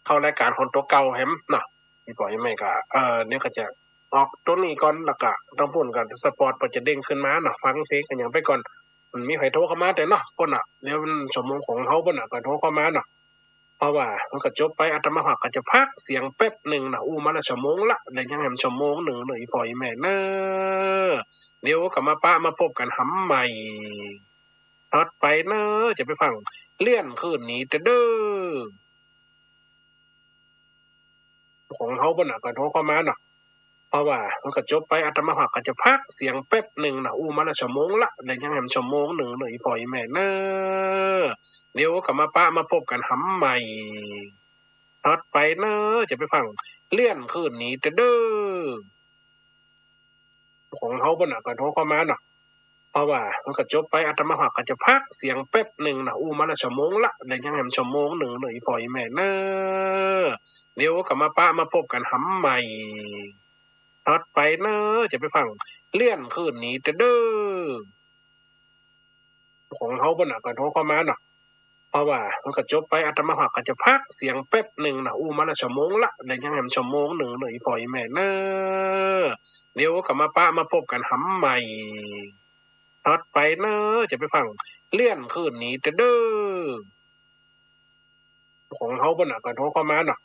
เข้ารายก๋านของตั๋วเก่าแหมเนาะ อี่ป้ออี่แม่ก็ เออ เดี๋ยวก็จะออกตั๋วนี้ก่อน แล้วก็ตังปู้นก็สปอตก็จะเด้งขึ้นมาเนาะ ฟังเพลงกั๋นหยังไปก่อน มันมีใผโทรเข้ามาแต่เนาะ ปู้นน่ะ เดี๋ยวมันชั่วโมงของเฮาปู้นน่ะ ก็โทรเข้ามาเนาะ เพราะว่ามันก็จบไป อาตมาภาพก็จะพักเสียงแป๊บนึ่งนะ อู้มาละชั่วโมงละ แล้วยังแหมชั่วโมงนึ่งเนาะ อี่ป้ออี่แม่เน้อ เดี๋ยวก็มาปะมาปบกั๋นหำใหม่ ถัดไปเน้อ จะไปฟังเลื่อนคืนนี้เต๊อะเด้อ ของเฮาปู้นน่ะ ก็โทรเข้ามาเนาะ เพราะว่ามันก็จบไป อาตมาภาพก็จะพักเสียงแป๊บนึ่งนะ อู้มาละชั่วโมงละ แล้วยังแหมชั่วโมงนึ่งเนาะ อี่ป้ออี่แม่เน้อ เดี๋ยวก็มาปะมาปบกั๋นหำใหม่ ถัดไปเน้อ จะไปฟังเลื่อนคืนนี้เต๊อะเด้อ ของเฮาปู้นน่ะ ก็โทรเข้ามาเนาะ เพราะว่ามันก็จบไป อาตมาภาพก็จะพักเสียงแป๊บนึ่งนะ อู้มาละชั่วโมงละ แล้วยังแหมชั่วโมงนึ่งเนาะ อี่ป้ออี่แม่เน้อ เดี๋ยวก็มาปะมาปบกั๋นหำใหม่ ถัดไปเน้อ จะไปฟังเลื่อนคืนนี้เต๊อะเด้อ ของเฮาปู้นน่ะ ก็โทรเข้ามาเนาะ เพราะว่ามันก็จบไป อาตมาภาพก็จะพักเสียงแป๊บนึ่งนะ อู้มาละชั่วโมงละ แล้วยังแหมชั่วโมงนึ่งเนาะ อี่ป้ออี่แม่เน้อ เดี๋ยวก็มาปะมาปบกั๋นหำใหม่ ถัดไปเน้อ จะไปฟังเลื่อนคืนนี้เต๊อะเด้อ ของเฮาปู้นน่ะ ก็โทรเข้ามาเนาะ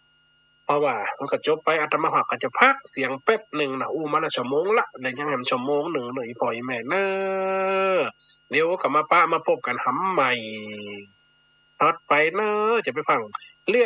เพราะว่ามันก็จบไป อาตมาภาพก็จะพักเสียงแป๊บนึ่งนะ อู้มาละชั่วโมงละ แล้วยังแหมชั่วโมงนึ่งเนาะ อี่ป้ออี่แม่เน้อ เดี๋ยวก็มาปะมาปบกั๋นหำใหม่ ถัดไปเน้อ จะไปฟังเลื่อน